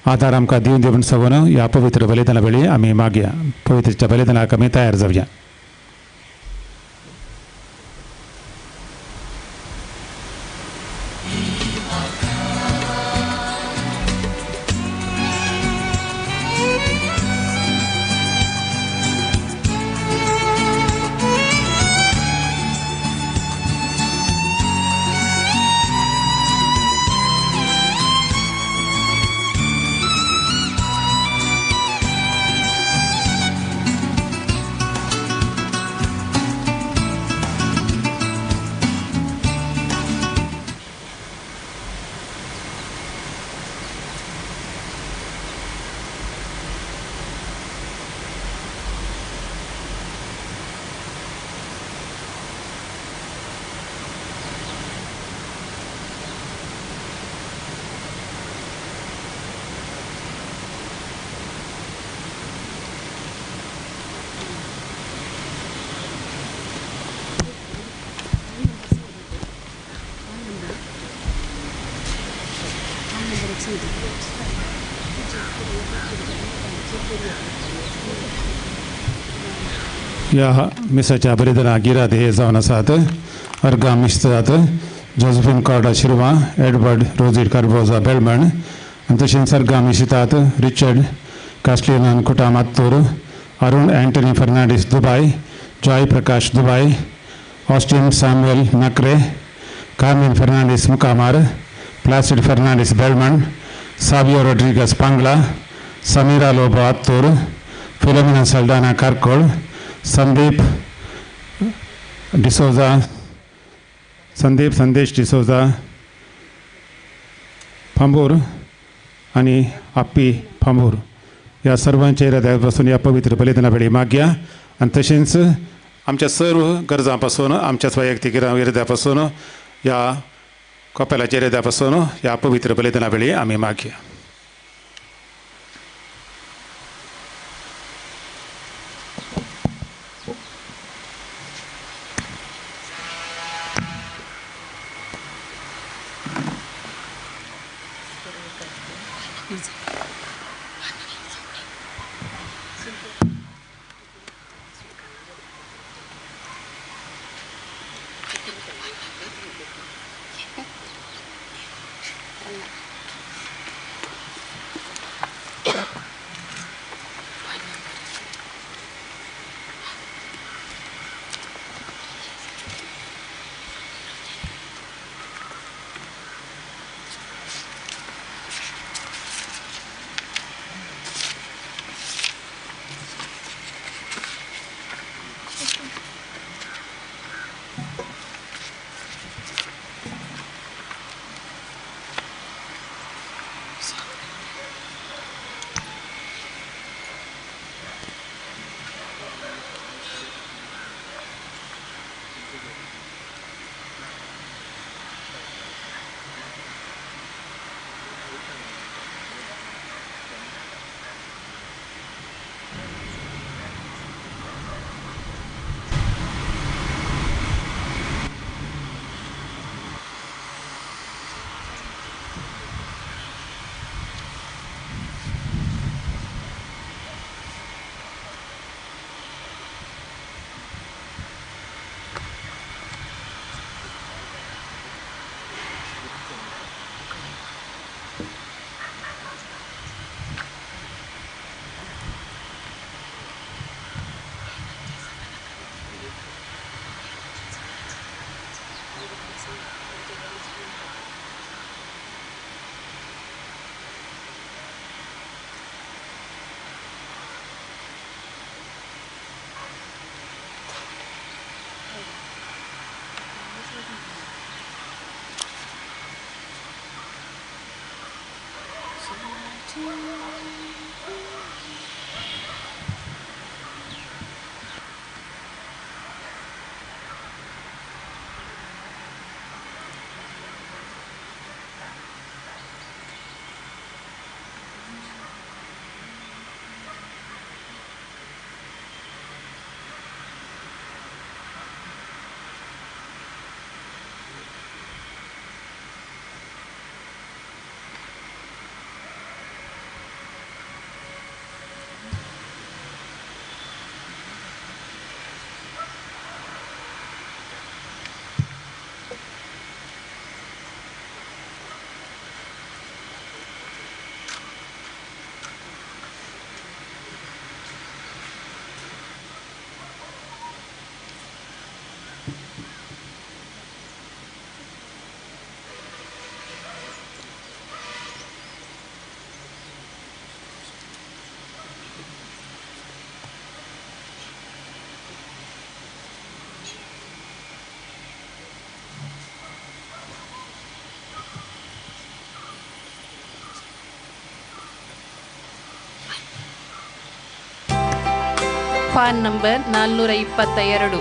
आधार आमकां दिवन दिवन सगून ह्या पवित्र बलिदाना वेळी आमी मागया. पवित्रच्या बलिदानाक आमी तयार जावया. ह्या मिसाच्या बलिदानाक इरादे हे जावन आसात अर्गा मिस्त्रात जोजफीन कॉर्डा शिरवा एडवर्ड रोजीर कार्बोजा बेलमण आनी तशेंच अर्गा मिशितात Richard Castelian Kuta Mattur Arun Antony Fernandes Dubai Joy Prakash Dubai Austin Samuel Nakre Carmen Fernandes Mukamar Placid Fernandes Belman Savio Rodrigues Pangla Sameera Lobo Attur Philomena Saldanha Karkal Sandeep D'Souza Sandeep Sandesh D'Souza Phambur आनी आप्पी फांबूर ह्या सर्वांच्या इराद्या पासून ह्या पवित्र बलिदाना वेळी मागया आनी तशेंच आमच्या सर्व गरजां पासून आमच्या वैयक्तीक इराद्या पासून ह्या कपेलाच्या इराद्या पासून ह्या पवित्र बलिदाना वेळी आमी मागया. Phone number 422.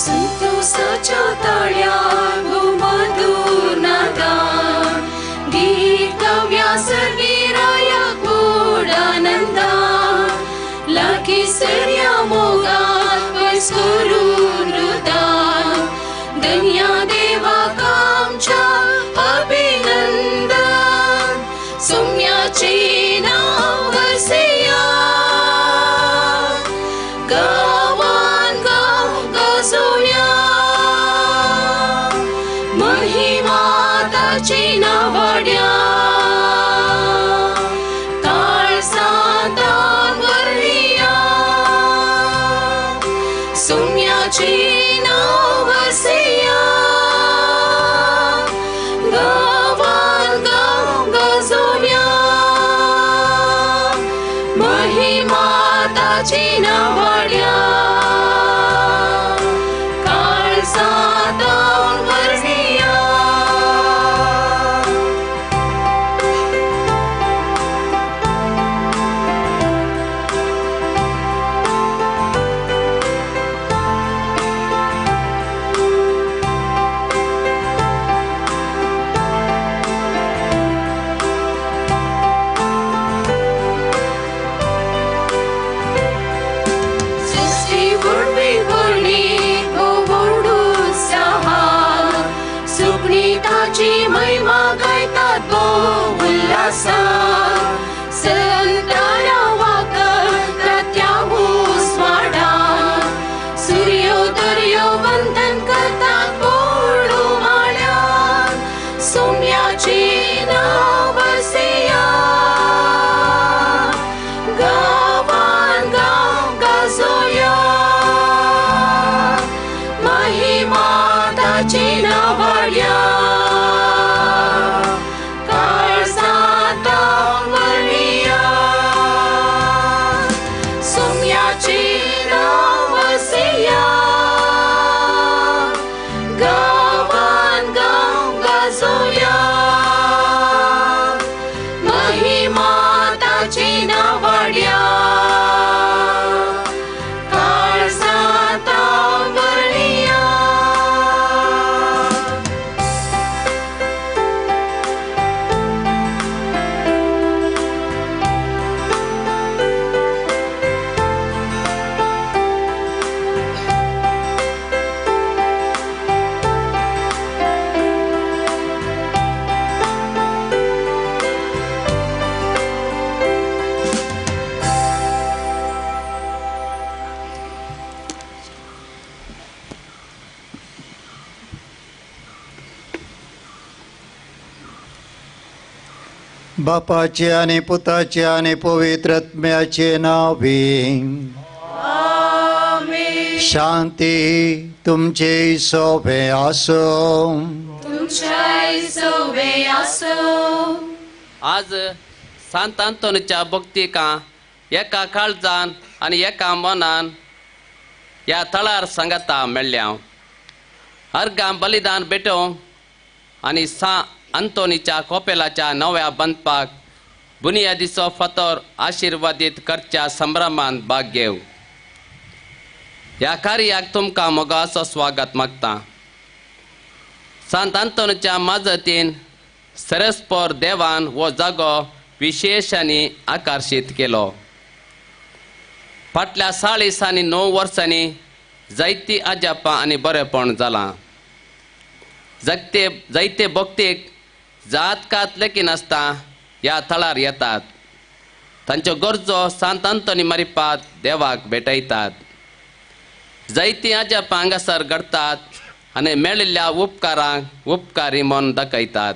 संतोषाच्या ताळ्या मधुर नादान गीत गावया सर्वीराया गोड आनंदान लागीसरया मोगान वयस करून रुदान धन्या देवाक आमच्या अभिनंदन सोम्याचें नांव वसया गांवान गांव गाजोवया महिमा ताची नावाड्या काळजांतान भरलिया सोम्याचें नांव वसया गांवान गांव गाजोवया महिमा ताची नावाड्या काळजांतान भरलिया. सृष्टी व्हडवी व्हडली व्हड उत्साहान सुकणीं ताची महिमा गायतात भोव उल्हासान संतांना वाकतात त्या उजवाडान सुर्यो दर्यो वंदन करतात व्हड उमाळ्यान सोम्याचें नांव वसया गांवान गांव गाजोवया महिमा ताची नावाड्या काळजांतान भरलिया सोम्याचें नांव वसया गांवान गांव गाजोवया महिमा ताची नावाड्या काळजांतान भरलिया. बापाचे आणि पुताचे आणि पवित्र आत्म्याचे नावे शांती तुमचे सोबे आसो. तुमच्याय सोबे आसो. आज सांत आंतोनीच्या भक्तिकां एका काळजान आनी एका मनान ह्या थळार सांगाता मेळ्ळ्या. अर्गां बलिदान भेटोवंक आनी सा आंतोनीच्या कोपेलाच्या नव्या बांदपाक बुनियादीचो फातर आशिर्वादीत करच्या संभ्रमान भाग घेव. ह्या कार्याक तुमकां मोगाचो स्वागत मागता. सांत आंतोनीच्या माजतीन सरस्पोर देवान हो जागो विशेश आनी आकर्शीत केलो. फाटल्या 40 आनी 9 वर्सांनी जायती अजापां आनी बरेपण जालां. जायते भक्तीक जात कात लेखिनासता ह्या थळार येतात. तांच्यो गरजो सांत आंतोनी मारिपात देवाक भेटयतात. जायतीं अजापां हांगासर घडटात आनी मेळिल्ल्या उपकारांक उपकारी म्हूण दाखयतात.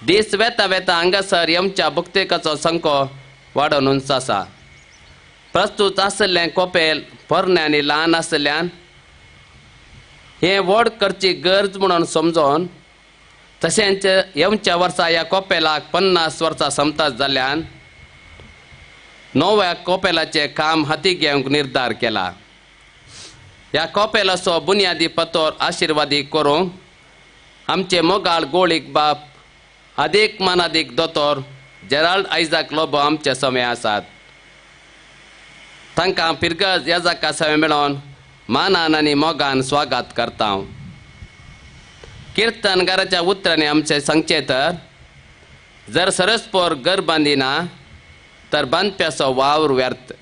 दीस वेता वेता हांगासर येवच्या भक्तिकाचो संको वाडोवन आसा. प्रस्तूत आशिल्लें कोपेल पोरणें आनी ल्हान आशिल्ल्यान हें व्हड करची गरज म्हणून समजून तशेंच येवच्या वर्सा ह्या कोपेलाक 50 वर्सां समतात जाल्ल्यान नव्या कोपेलाचें काम हाती घेवंक निर्धार केला. ह्या कोपेलाचो बुनियादी पतोर आशिर्वादी करूंक आमचे मोगाळ गोळीक बाप अदीक मानादीक दोतोर जेराल्ड आयजाक लोबो आमचे समय आसात. तांकां फिरगज याजाका सवे मेळोवन मानान आनी मोगान स्वागत करता. किर्तनगाराच्या उतरांनी आमचें सांगचें तर जर सरस्पोर घर बांदिना तर बांदप्याचो वावर व्यर्थ.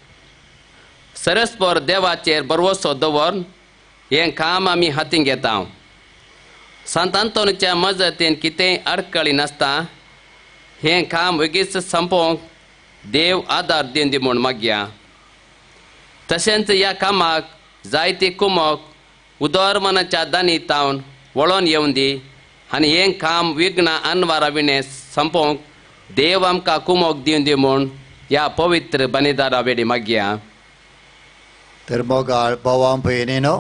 सरस्पोर देवाचेर बरवसो दवरून हें काम आमी हातीन घेता. सांत आंतोनीच्या मजतीन कितेंय अडकळी नासता हें काम वेगीच संपोवंक देव आदार दिवन दी म्हूण मागया. तशेंच ह्या कामाक जायती कुमक उदर मनाच्या दानी तावन वळोन येवन दी आनी हें काम विघ्न अनवारा विणें संपोवंक देव आमकां कुमक दिवन दी म्हूण ह्या पवित्र बनिदारा वेडी मागया. तर मोगाळ भावां भयणीनो,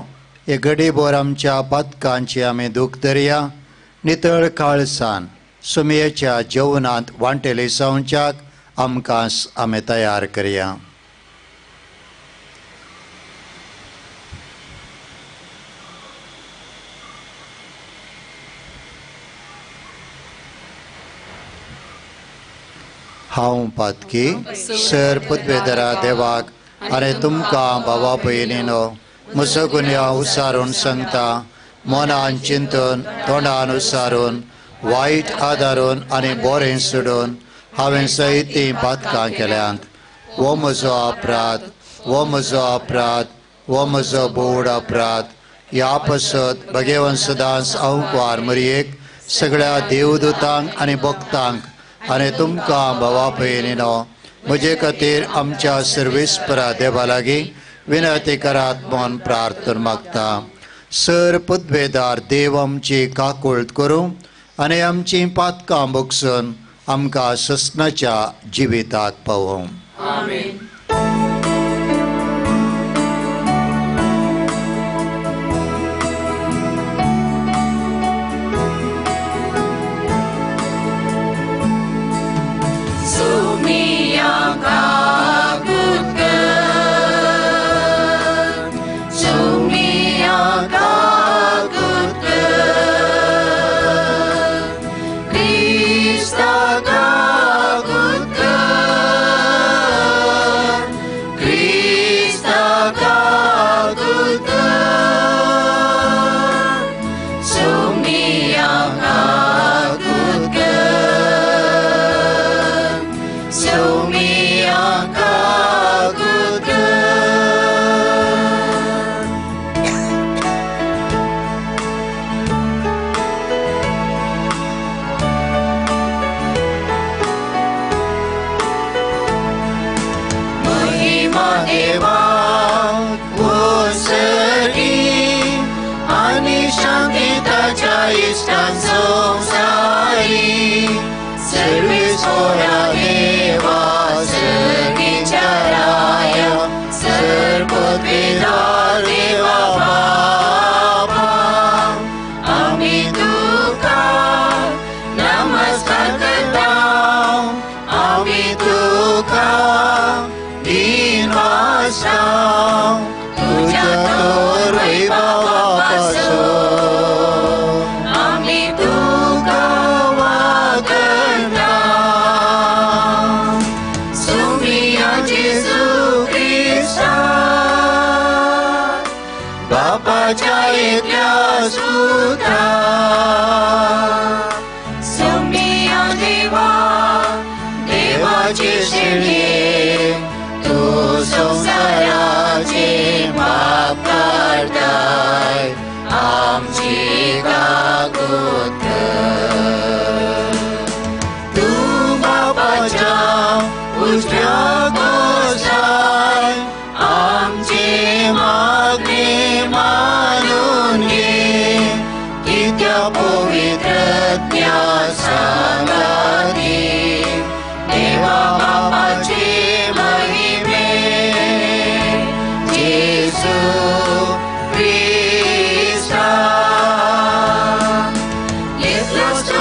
हे घडीभर आमच्या पातकांची आमी दूख धरया. नितळ काळसान सुमयेच्या जेवणांत वांटेली जावच्याक आमकां आमी तयार करया. हांव पातकी सर पदवेदरा देवाक आनी तुमकां भावा भयणीनो म्हजो गुन्यांव उसारून सांगता. मनान चिंतून तोंडान उसारून वायट आदारून आनी बोरें सोडून हांवें सयतीं पातकां केल्यांत. हो म्हजो अपराध, हो म्हजो अपराध, हो म्हजो बोड अपराध. ह्या पसत भगेवन सदांच हांव कुवार मरयेक सगळ्या देवदूतांक आनी भक्तांक आनी तुमकां भावा भयणीनो म्हजे खातीर आमच्या सर्वेस्परा देवा लागीं विनंती करात म्हूण प्रार्थना मागता. सर पदवेदार देव आमची काकुळट करूं आनी आमची पातकां भोगसून आमकां ससनाच्या जिविताक पावोवं. आमेन. Yes,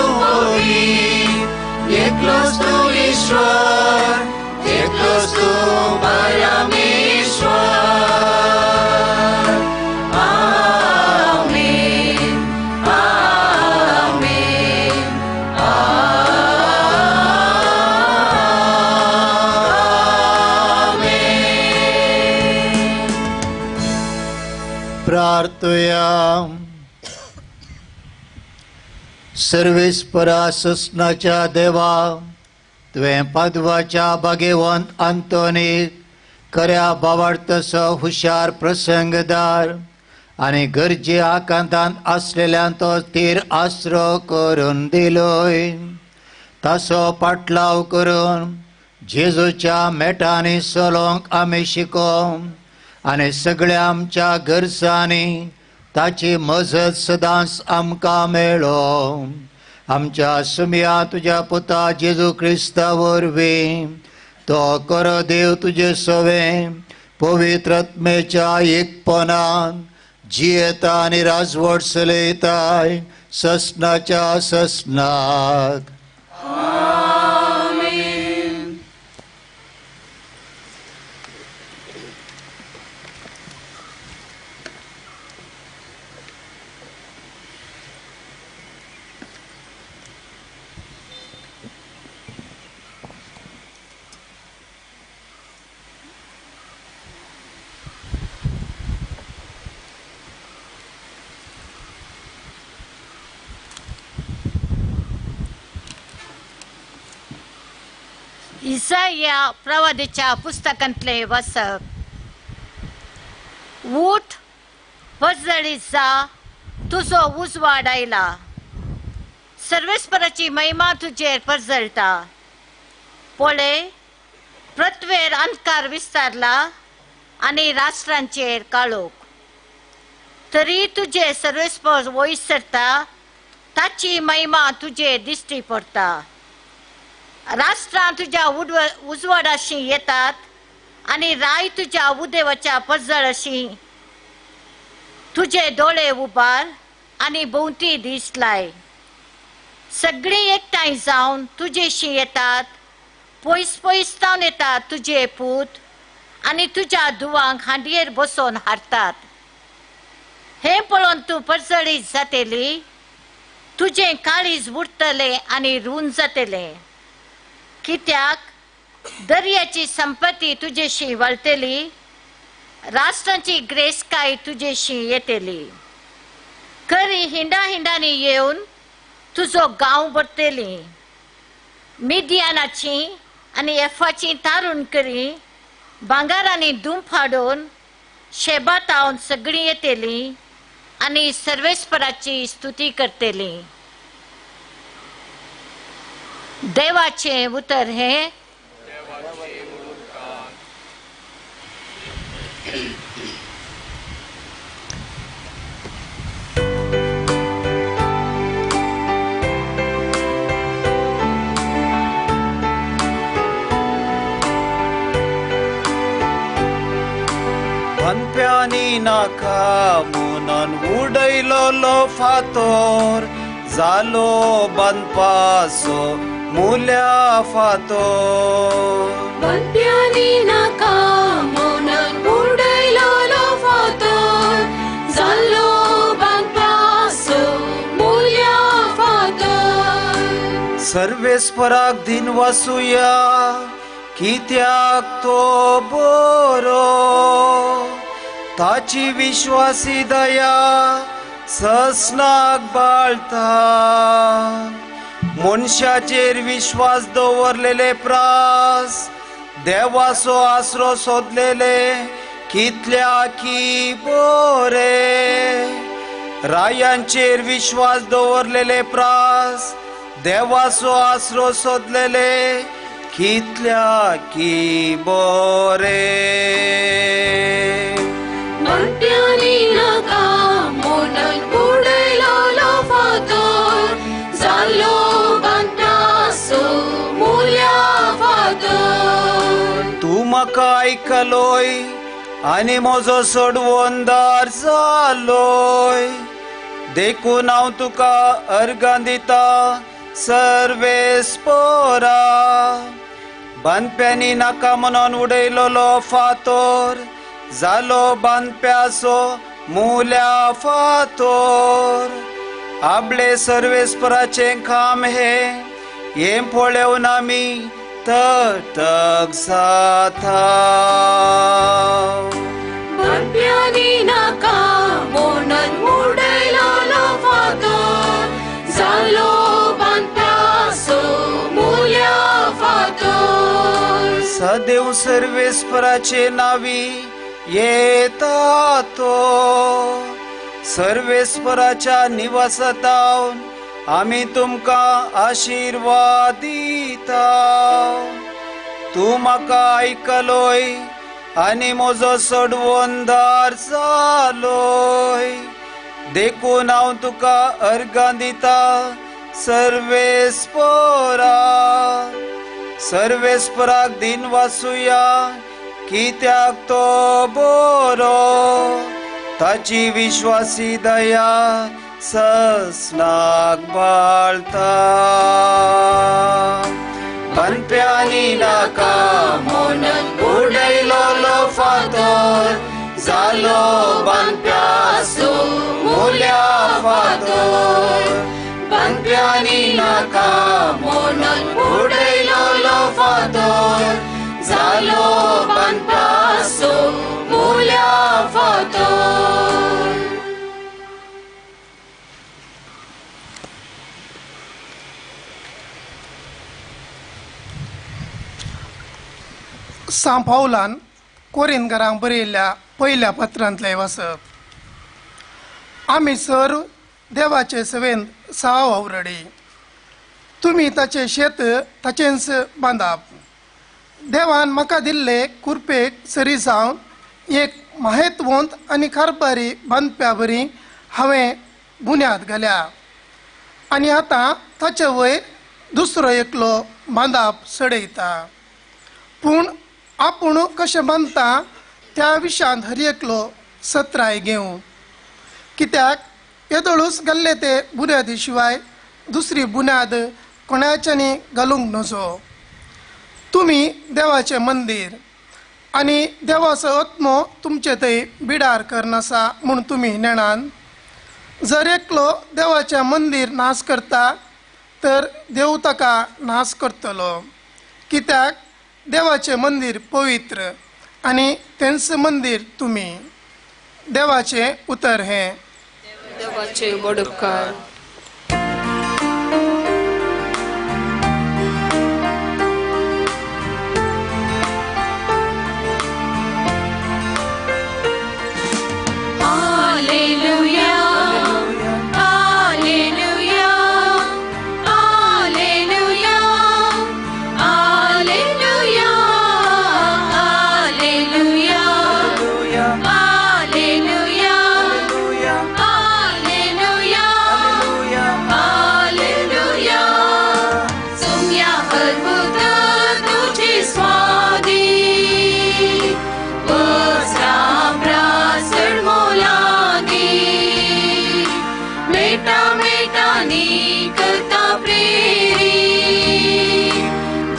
प्रार्थुया. सर्वेस्परा ससनाच्या देवा, तुवें पादवाच्या भागेवंत आंतोनीक खऱ्या बावार्थसो हुशार प्रसंगदार आनी गरजे आकांतांत आसलेल्यान तो तीर आसरो करून दिलोय. ताचो पाटलाव करून जेजूच्या मेटांनी चलोवंक आमी शिकोवंक आनी सगळ्या आमच्या गरजांनी ताची मजत सदांच आमकां मेळो. आमच्या सुमया तुज्या पुता जेजू क्रिस्ता वरवीं तो करो देव तुजे सवें पवित्र आत्मेच्या एकपणान जियेता आनी राजवट चलयताय ससनाच्या ससनाक. इसाया प्रवादीच्या पुस्तकांतले वाचप. उठ वजळी जा, तुजो उजवाड आयला, सर्वेस्पराची महिमा तुजेर परजळटा. पळय, पृथ्वेर अंधकार विस्तारला आनी राष्ट्रांचेर काळोख, तरी तुजे सर्वेस्पर वयर सरता, ताची महिमा तुजेर दिश्टी पडटा. राष्ट्रां तुज्या उजवाडाशी येतात आनी राय तुज्या उदेवाच्या परजळाशी. तुजे दोळे उबार आनी भोंवती दीस लाय. सगळीं एकठांय जावन तुजेशी येतात, पयस पयस तावन येतात तुजे पूत आनी तुज्या धुवांक हांडयेर बसोवन हाडटात. हें पळोवन तूं परजळीत जातली, तुजें काळीज उरतलें आनी रूंद जातलें. कित्याक दर्याची संपत्ती तुजेशी वळटली, राष्ट्रांची ग्रेसकाय तुजेशी येतली. करी हिंडा हिंडांनी येवन तुजो गांव भरतली. मिदियानाची आनी एफाची तारुण करी भांगारांनी धूम हाडून शेबा तावन सगळीं येतली आनी सर्वेस्पराची स्तुती करतली. देवाचें उतर हें. बांदप्यांनी नाका म्हणून उडयलोलो फातोर जालो बांदपाचो मुल्या फातोर. बांदप्यांनी नाका म्हणून उडयलोलो फातोर जालो बांदपाचो मुल्या फातोर. सर्वेस्पराक दिन वासुया कित्याक तो बरो, ताची विश्वासी दया ससनाक बाळता. मनशाचेर विश्वास दवरलेले प्रास देवाचो आसरो सोदलेले कितल्या की बोरे. रायांचेर विश्वास दवरलेले प्रास देवाचो आसरो सोदलेले कितल्या की बोरे. बांदप्यांनी नाका म्हणून उडयलोलो फातोर जालो बांदप्याचो मुल्या फातोर. तूं म्हाका आयकलोय आनी म्हजो सोडवणदार जालोय, देखून हांव तुका अर्गां दिता सर्वेस्परा. बांदप्यांनी नाका म्हणून उडयलोलो फातोर जालो बांदप्याचो मुल्या फातोर. आपले सर्वेस्पराचें काम हें, हें पळोवन आमी तटक जाता. बांदप्यांनी नाका म्हणून देव सर्वेस्पराचे नावी येता तो। सर्वेस्पराच्या निवासातावन आमी तुमकां आशिर्वाद दिता। तूं म्हाका आयकलोय आनी म्हजो सोडवणदार जालोय, देखून हांव तुका अर्गां दिता सर्वेस्परा। सर्वेस्पराक दिन वासुया कित्याक तो बरो, ताची विश्वासी दया ससनाक बाळता। बांदप्यांनी नाका म्हणून उडयलोलो फातर जालो बांदप्याचो मुल्या फातर। बांदप्यांनी नाका म्हणून उडयलोलो फातर जालो बांदप्याचो मुल्या फातर। सांव पावलान कोरिनगरांक बरयल्ल्या पयल्या पत्रांतलें वाचप। आमी सर देवाचे सेवेंत साव आवरडी, तुमी ताचें शेत ताचेंच बांदाप। देवान म्हाका दिल्ले कुरपेक सरी जावन एक माहेतवंत आनी कारभारी बांदप्या बरी हांवें बुन्याद घाल्या आनी आतां ताचे वयर दुसरो एकलो बांदाप चडयता। पूण आपूण कशें बांदता त्या विशयांत हर एकलो सत्राय घेवं, कित्याक येदोळूच घाल्ले ते बुन्यादी शिवाय दुसरी बुन्याद कोणाच्यानी घालूंक नजो। तुमी देवाचें मंदीर आनी देवाचो आत्मो तुमचे थंय बिडार करनासा म्हूण तुमी नेणान। जर एकलो देवाचें मंदीर नाश करता तर देव ताका नाश करतलो, कित्याक देवाचें मंदीर पवित्र आनी तेंच मंदीर तुमी। देवाचें उतर हें। देवाचे वडपकार। Hallelujah, hallelujah, hallelujah, hallelujah, hallelujah, hallelujah, hallelujah, hallelujah. सुम्या अद्भुत तुझे स्वादी वज्रा प्रासड मोलागी मेटा मेटा नी करता प्रेरी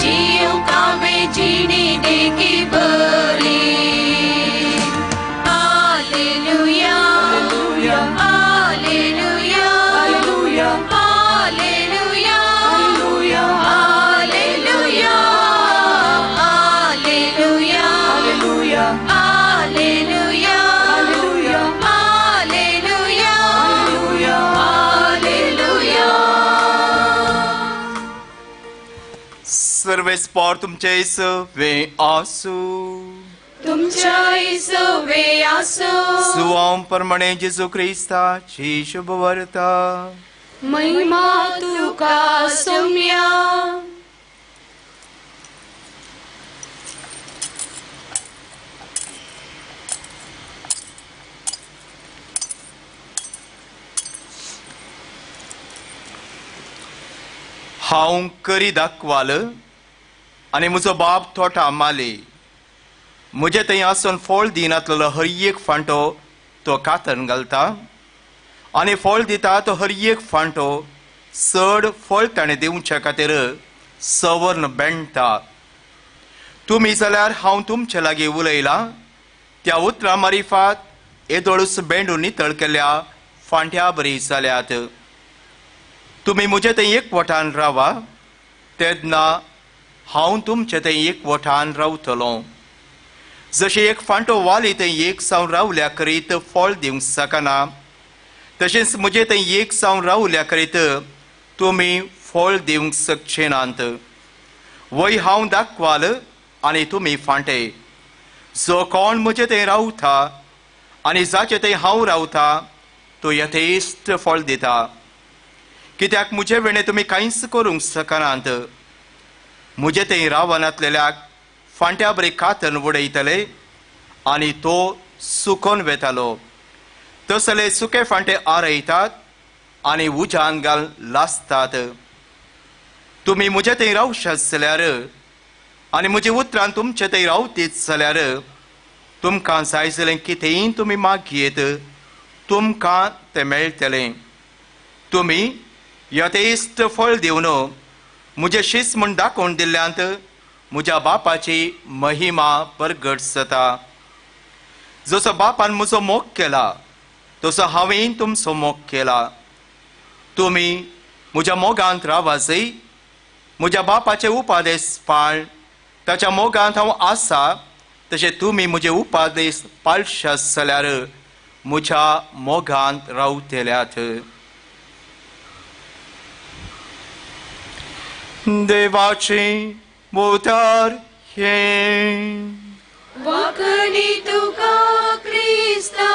जीव कामे जीणी देखी बरी। Hallelujah, hallelujah, hallelujah, hallelujah, hallelujah, hallelujah, hallelujah, hallelujah. सर्वेस्पर तुमचे सवे आसू, तुमच्या सवे आसो। सुवाम प्रमाणे जेजू क्रिस्ताची शुभवार्ता। महिमा तुका सोम्या। हांव करी दाखवाल आनी म्हजो बाप थोटा माले, म्हजे थंय आसून फळ दिनातलो हर एक फांटो तो कातरून घालता आनी फळ दिता तो हर एक फांटो चड फळ ताणें दिवच्या खातीर सवर्ण बेणटा। तुमी जाल्यार हांव तुमचे लागीं उलयलां त्या उतरां मारिफात येदोळूच बेंडून नितळ केल्या फांट्या बरी जाल्यात। तुमी म्हजे थंय एकवटान रावा तेन्ना हांव तुमचे थंय एकवटान रावतलो। जशें एक फांटो वाली थंय एक सावन रावल्या करीत फळ दिवंक शकना, तशेंच म्हजे थंय एक सावन रावल्या करीत तुमी फळ दिवंक शकचे नात। वय हांव दाखवाल आनी तुमी फांटे. जो कोण म्हजे थंय रावता आनी जाचे थंय हांव रावता तो यथेश्ट फळ दिता. कित्याक म्हजे वेणे तुमी कांयच करूंक शकनात. म्हजे थंय रावनातलेल्याक फांट्या बरी कातन उडयतले आनी तो सुकोन वेतालो. तसले सुके फांटे आरयतात आनी उज्यान घाल लासतात. तुमी म्हजे थंय रावशात जाल्यार आनी म्हजी उतरां तुमचे थंय रावतीत जाल्यार तुमकां जाय जालें कितेंय तुमी मागयेत, तुमकां तें मेळटलें. तुमी यथेश्ट फळ दिवन म्हजें शीस म्हूण दाखोवन दिल्ल्यांत म्हज्या बापाची महिमा परगट जाता. जसो बापान म्हजो मोग केला तसो हांवें तुमचो मोग केला. तुमी म्हज्या मोगांत रावाजय. म्हज्या बापाचे उपादेश पाळ, ताच्या मोगांत हांव आसा तशें तुमी म्हजे उपादेश पाळशात जाल्यार म्हज्या मोगांत रावतल्यात. देवाचें उतर हें. वाखणी तुका क्रिस्ता.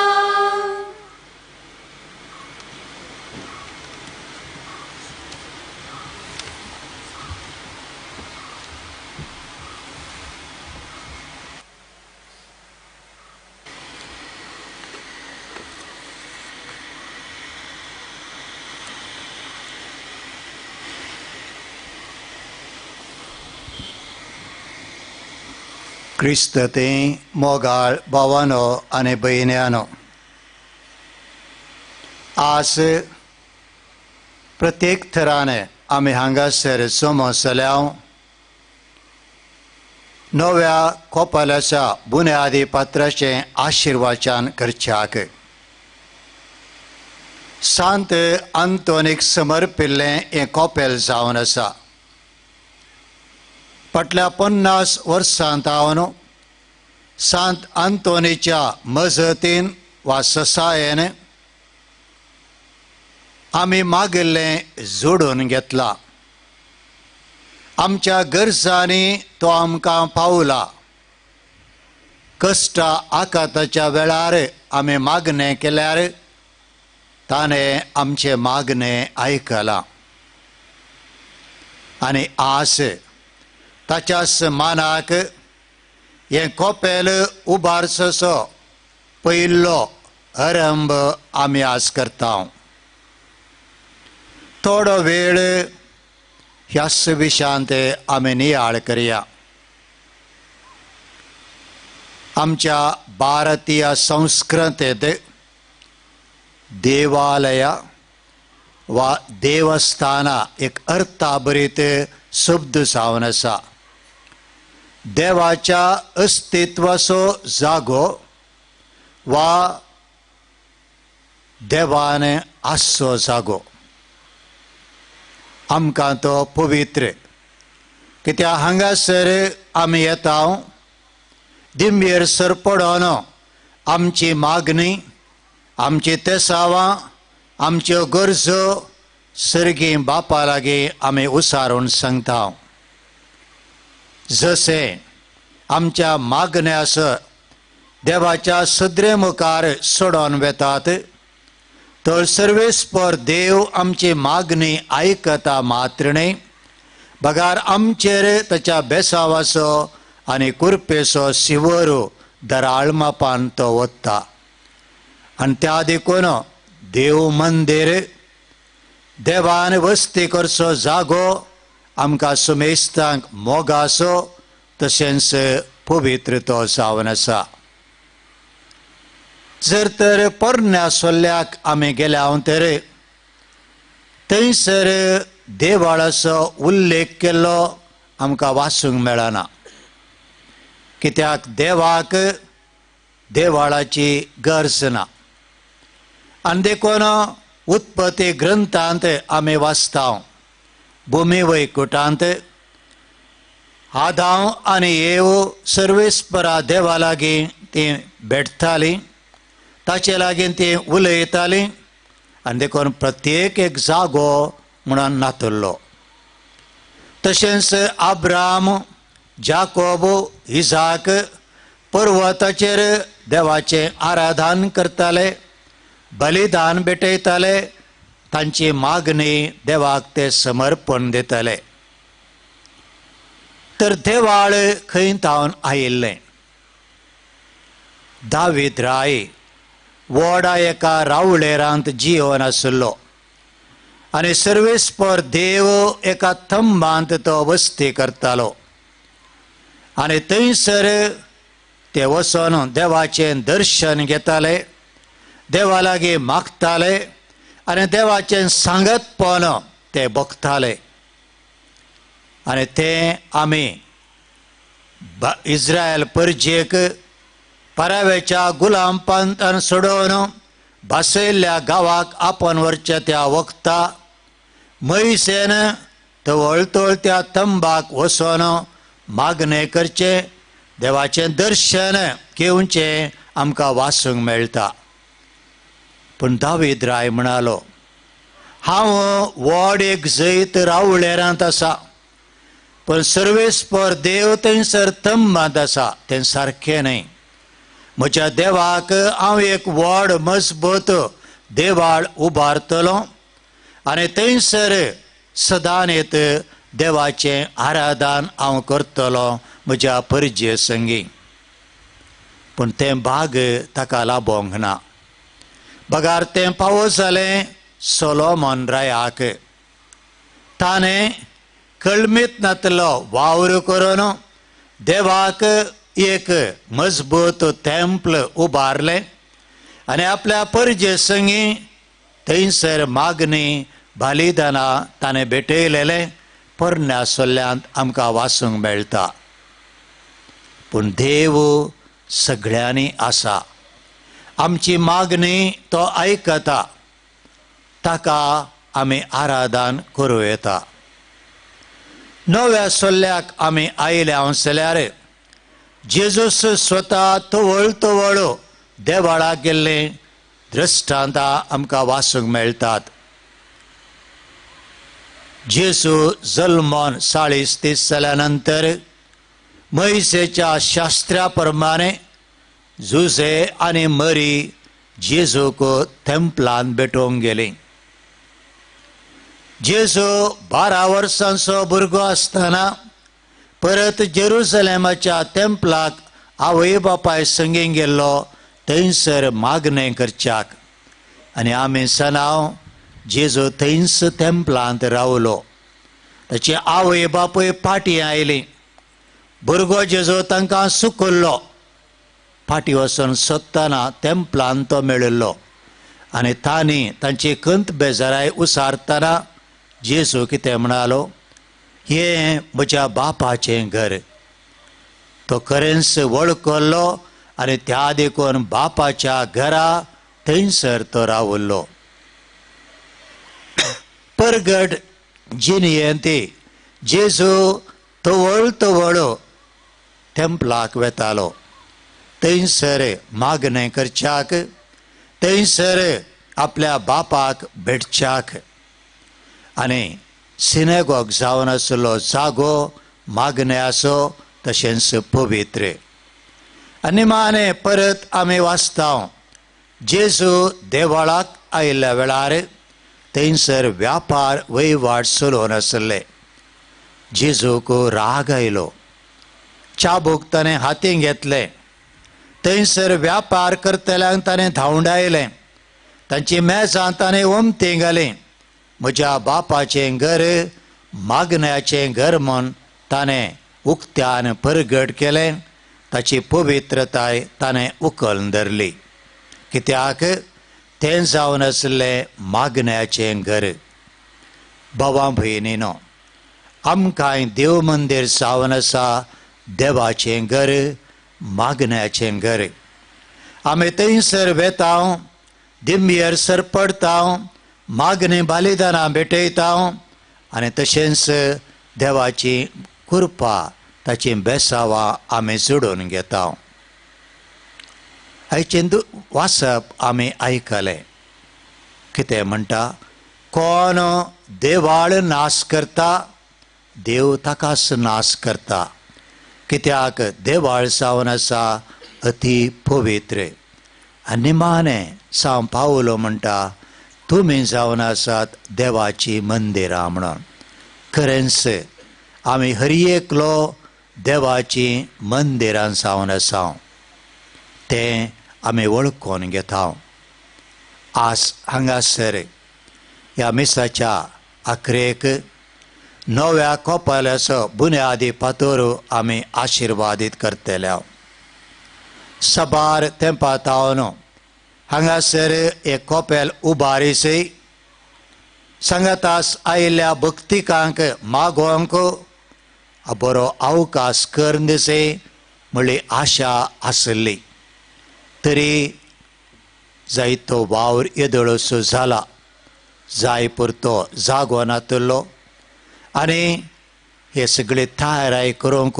क्रिस्तते मोगाळ भावानो आनी भयण्यानो, आज प्रत्येक थराने आमी हांगासर जमसल्या नव्या कोपाल्याच्या बुन्यादी पात्राचें आशिर्वाचन करच्याक सांत आंतोनीक समर्पिल्लें हें कोपेल जावन आसा. फाटल्या 50 वर्सां तावन सांत आंतोनीच्या मजतीन वा ससायेन आमी मागिल्लें जोडून घेतलां. आमच्या गरजांनी तो आमकां पावला. कश्टा आकाताच्या वेळार आमी मागणें केल्यार ताणें आमचें मागणें आयकलां आनी आस ताच्या मानाक हें कोपेल उबारचो पयलो आरंभ आमी आज करता. थोडो वेळ ह्याच विशयांत आमी नियाळ करया. आमच्या भारतीय संस्कृतेंत देवालय वा देवस्थाना एक अर्थाभरीत शब्द जावन आसा. देवाच्या अस्तित्वाचो जागो वा देवान आसचो जागो आमकां तो पवित्र. कित्याक हांगासर आमी येता दिंबेर सर पडोन आमची मागणी, आमची तेसावां, आमच्यो गरजो सर्गी बापा लागीं आमी उसारून सांगता. जशें आमच्या मागण्यास देवाच्या सदरे मुखार सोडोन वेतात तर सर्वेस्पर देव आमची मागणी आयकता मात्र न्हय, बगार आमचेर ताच्या बेसावाचो आनी कुरपेचो शिवर दराळ मापान तो वता. आनी त्या देखून देव मंदीर देवान वस्ती करचो जागो आमकां सुमेस्तांक मोगाचो तशेंच पवित्र तो जावन आसा. जर तर पोरण्या सोल्ल्याक आमी गेल्या तर थंयसर देवाळाचो उल्लेख केल्लो आमकां वाचूंक मेळना. कित्याक देवाक देवाळाची गरज ना. आनी देखून उत्पत्ती ग्रंथांत आमी वाचता भुमी वैकुटांत आदांव आनी येव सर्वेस्परा देवा लागीं तीं भेटतालीं, ताचे लागीं तीं उलयतालीं आनी देखून प्रत्येक एक जागो म्हणून नातुल्लो. तशेंच आब्राम जाकोब, इसाक पर्वताचेर देवाचें आराधन करताले, बलिदान भेटयताले, तांची मागणी देवाक ते समर्पण दिताले. तर देवाळ खंय तावन आयिल्लें? दावीद राय वडा एका रावळेरांत जिवन आशिल्लो आनी सर्वेस्पर देव एका थंबांत तो वस्ती करतालो आनी थंयसर ते वचून देवाचें दर्शन घेताले, देवा लागीं मागताले आनी देवाचें सांगतपण ते बघताले. आनी तें आमी इस्रायल परजेक परावेच्या गुलामपंतान सोडोवन भासयल्ल्या गांवाक आपोवन व्हरच्या त्या वखता मैसेन तवळ तवळ त्या तंबाक वचोन मागणें करचें, देवाचें दर्शन घेवचें आमकां वाचूंक मेळटा. पूण दावीद राय म्हणालो, हांव व्हड एक जैत रावळेरांत आसा, पूण सर्वेस्पर देव थंयसर तंबांत आसा, तें सारकें न्हय. म्हज्या देवाक हांव एक व्हड मजबूत देवाळ उबारतलो आनी थंयसर सदांच देवाचें आराधन हांव करतलो म्हज्या परजे संगी. पूण तें भाग ताका लाबोंक ना. बगार तें पावो जालें सोलोमन रायाक. ताणें कळमीत नातलो वावर करून देवाक एक मजबूत तेम्पल उबारलें आनी आपल्या परजे संगी थंयसर मागणी बलिदानां ताणें भेटयलेलें पोरण्या सोल्ल्यांत आमकां वाचूंक मेळटा. पूण देव सगळ्यांनी आसा, आमची मागणी तो आयकता, ताका आमी आराधन करूं येता. नव्या सोल्ल्याक आमी आयले हांव जाल्यार जेजूस स्वता तवळ तवळ देवाळाक गेल्ले दृश्टांतां आमकां वाचूंक मेळटात. जेजू जल्मोन 40 दीस जाल्या नंतर मैसेच्या शास्त्रा प्रमाणे जुजे आनी मरी जेजूक तेम्पलान भेटोवंक गेली. जेजू 12 वर्सांचो भुरगो आसतना परत जेरुसलेमाच्या तेम्पलाक आवय बापाय संगी गेल्लो थंयसर मागणें करच्याक. आनी आमी सनाव जेजू थंयच तेम्पलांत रावलो. ताची आवय बापूय फाटीं आयली. भुरगो जेजू तांकां सुकल्लो. फाटीं वचून सोदतना तेम्पलांत तो मेळिल्लो आनी तांणी तांची खंत बेजाराय उसारतना जेजू कितें म्हणालो, हें म्हज्या बापाचें घर. तो खरेंच वळखल्लो आनी त्या देखून बापाच्या घरा थंयसर तो रावल्लो. परगट जिणेंत जेजू तवळ तवळ तेम्पलाक वेतालो. थंयसर मागणें करच्याक, थंयसर आपल्या बापाक भेटच्याक आनी सिनेगॉग जावन आशिल्लो जागो मागणें आसो तशेंच पवित्र. आनी माने परत आमी वाचता जेजू देवळाक आयिल्ल्या वेळार थंयसर व्यापार वहिवाट चलोवन आशिल्ले. जेजूक राग आयलो, चाबूक ताणें हातीं घेतलें, थंयसर व्यापार करतल्यांक ताणें धांवडायलें, तांची मेजां ताणें ओमतीं घालीं. म्हज्या बापाचें घर मागण्याचें घर म्हूण ताणें उक्त्यान परगट केलें. ताची पवित्रताय ताणें उखलून धरली, कित्याक तें जावन आशिल्लें मागण्याचें घर. भावा भयणीनो, आमकांय देव मंदीर जावन आसा देवाचें घर, मागण्याचें घर. आमी थंयसर वेता, दिमयेर सर पडता, मागणी बलिदानां भेटयता आनी तशेंच देवाची कृपा ताची बेसावां आमी जोडून घेता. आयचें वाचप आमी आयकलें. कितें म्हणटा, कोण देवाळ नाश करता देव ताकाच नाश करता. कित्याक देवाळ जावन आसा अती पवित्र. आनी निमाणें सांव पावलो म्हणटा तुमी जावन आसात देवाची मंदिरां म्हणून. खरेंच आमी हर एकलो देवाची मंदिरां जावन आसा तें आमी वळखून घेता. आज हांगासर ह्या मिसाच्या आखरेक नव्या कोपाल्याचो बुन्यादी फातर आमी आशिर्वादीत करतले. सबार तेंपा तावन हांगासर एक कोपेल उबारीसय सांगातास आयिल्ल्या भक्तिकांक मागोवंक बरो अवकाश करून दिसे म्हणली आशा आसली. तरी जायतो वावर येदोळसो जाला, जाय पुरतो जागो नातलो आनी हे सगळे तयाराय करूंक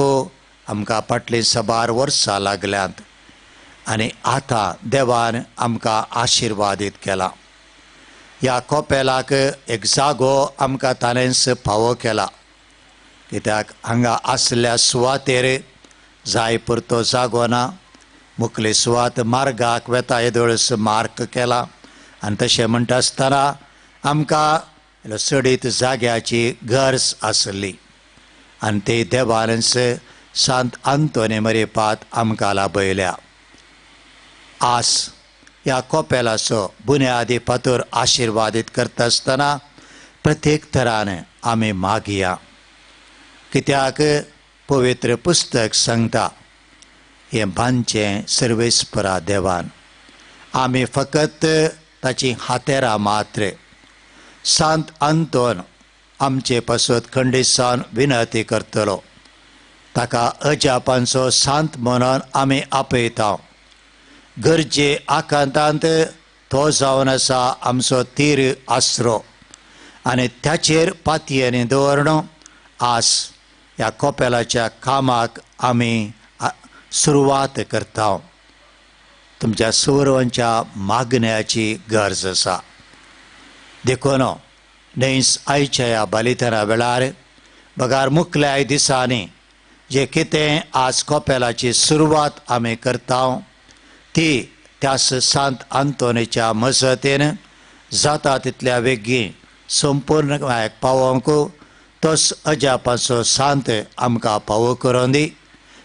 आमकां फाटलीं साबार वर्सां लागल्यांत आनी आतां देवान आमकां आशिर्वादीत केला. ह्या कोपेलाक एक जागो आमकां ताणेंच फावो केला, कित्याक हांगा आसल्या सुवातेर जाय पुरतो जागो ना. मुखली सुवात मार्गाक वेता येदोळस मार्क केला आनी तशें म्हणटा आसतना आमकां चडीत जाग्याची गरज आसली आनी ती देवानच सांत आंतोनी मरिपात आमकां लाभयल्या. आज ह्या कोपेलाचो बुन्यादी फातर आशिर्वादीत करता आसतना प्रत्येक तरान आमी मागया, कित्याक पवित्र पुस्तक सांगता हें बांदचें सर्वेस्परा देवान, आमी फकत ताची हातेरां मात्र. सांत आंतोन आमचे पासत खंडीसान विनंती करतलो, ताका अजापांचो सांत म्हणून आमी आपयता. गरजे आकांतांत तो जावन आसा आमचो तीर आसरो आनी ताचेर पातयेनी दवरण आज ह्या कोपेलाच्या कामाक आमी सुरवात करता. तुमच्या सर्वांच्या मागण्याची गरज आसा. देखून न्हंयच आयच्या ह्या बलिदाना वेळार बगार मुखल्या दिसांनी जे कितें आज कोपेलाची सुरवात आमी करता ती त्यास सांत आंतोनीच्या मजतीन जाता तितल्या वेगीं संपूर्ण पावोवंक तोच अजापाचो सांत आमकां पावो करून दी.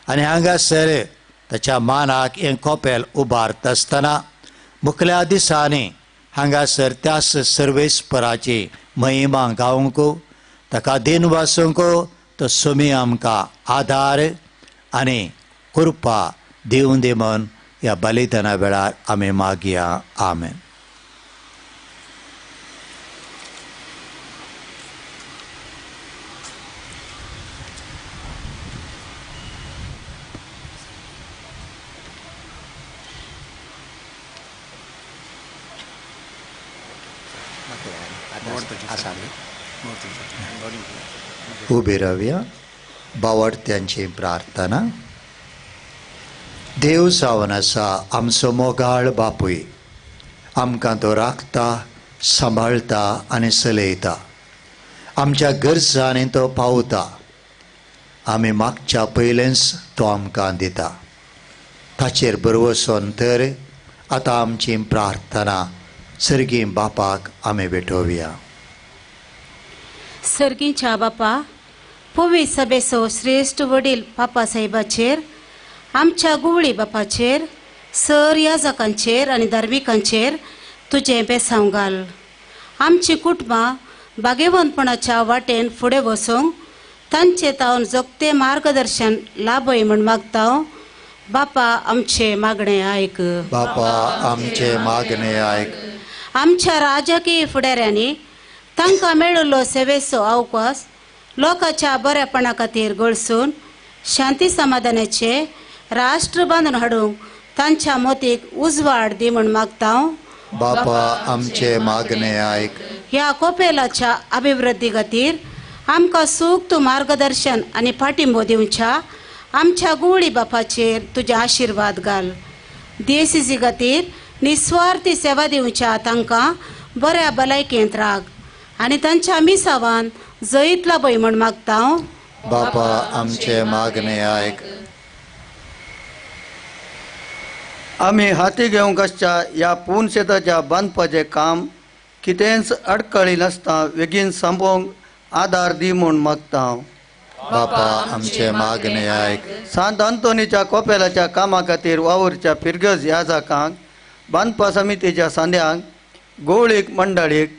आनी हांगासर ताच्या मानाक हें कोपेल उबारता आसतना मुखल्या दिसांनी हांगासर त्यास सर्वेस्पराची महिमा गावंक ताका दिन वासूंक तो सुमी आमकां आदार आनी कृपा दिवन दी म्हूण ह्या बलिदाना वेळार आमी मागया. आमेन. उबी रावया. बावडत्यांची प्रार्थना. देव जावन आसा आमचो मोगाळ बापूय, आमकां तो राखता, सांबाळटा आनी चलयता. आमच्या गरजांनी तो पावता. आमी मागच्या पयलेंच तो आमकां दिता. ताचेर भरवसोन तर आतां आमची प्रार्थना सर्गी बापाक आमी भेटोवया. सर्गीच्या बापा, पवित्र सभेचो श्रेश्ठ वडील बापा साहेबाचेर, आमच्या गुवळी बापाचेर, सर याजकांचेर आनी धार्मिकांचेर तुजें बेसांव घाल. आमची कुटुंबां भागेवंतपणाच्या वाटेन फुडें वचूंक तांचे तावन जोगते मार्गदर्शन लाभय म्हूण मागता. बापा आमचे मागणें आयक. बापा आमचे मागणें आयक. आमच्या राजकीय फुडाऱ्यांनी तांकां मेळिल्लो सेवेचो अवकाश लोकांच्या बऱ्यापणा खातीर गळसून शांती समाधानाचे राष्ट्र बांदून हाडूंक तांच्या मोतीक उजवाड दी म्हूण मागता. बापा आमचे मागणें आयक. ह्या कोपेलाच्या अभिवृद्धी खातीर आमकां सूख तूं मार्गदर्शन आनी पाठिंबो दिवच्या आमच्या गुवळी बापाचेर तुजे आशिर्वाद घाल. देसीसी खातीर निस्वार्थी सेवा दिवच्या तांकां बऱ्या भलायकेंत राग आनी तांच्या मिसावान जैत लाभय म्हूण मागता. बापा आमचे मागणे आयक. आमी हाती घेवंक आसच्या ह्या पूर्ण शेताच्या बांदपाचें काम कितेंच अडकळी नासता बेगीन सोंपोवंक आदार दी म्हूण मागता. बापा आमचे मागणे आयक. सांत अंतोनीच्या कोपेलाच्या कामा खातीर वावुरच्या फिरगज याजकांक, बांदपा समितीच्या सांद्यांक, गोवळीक मंडळीक,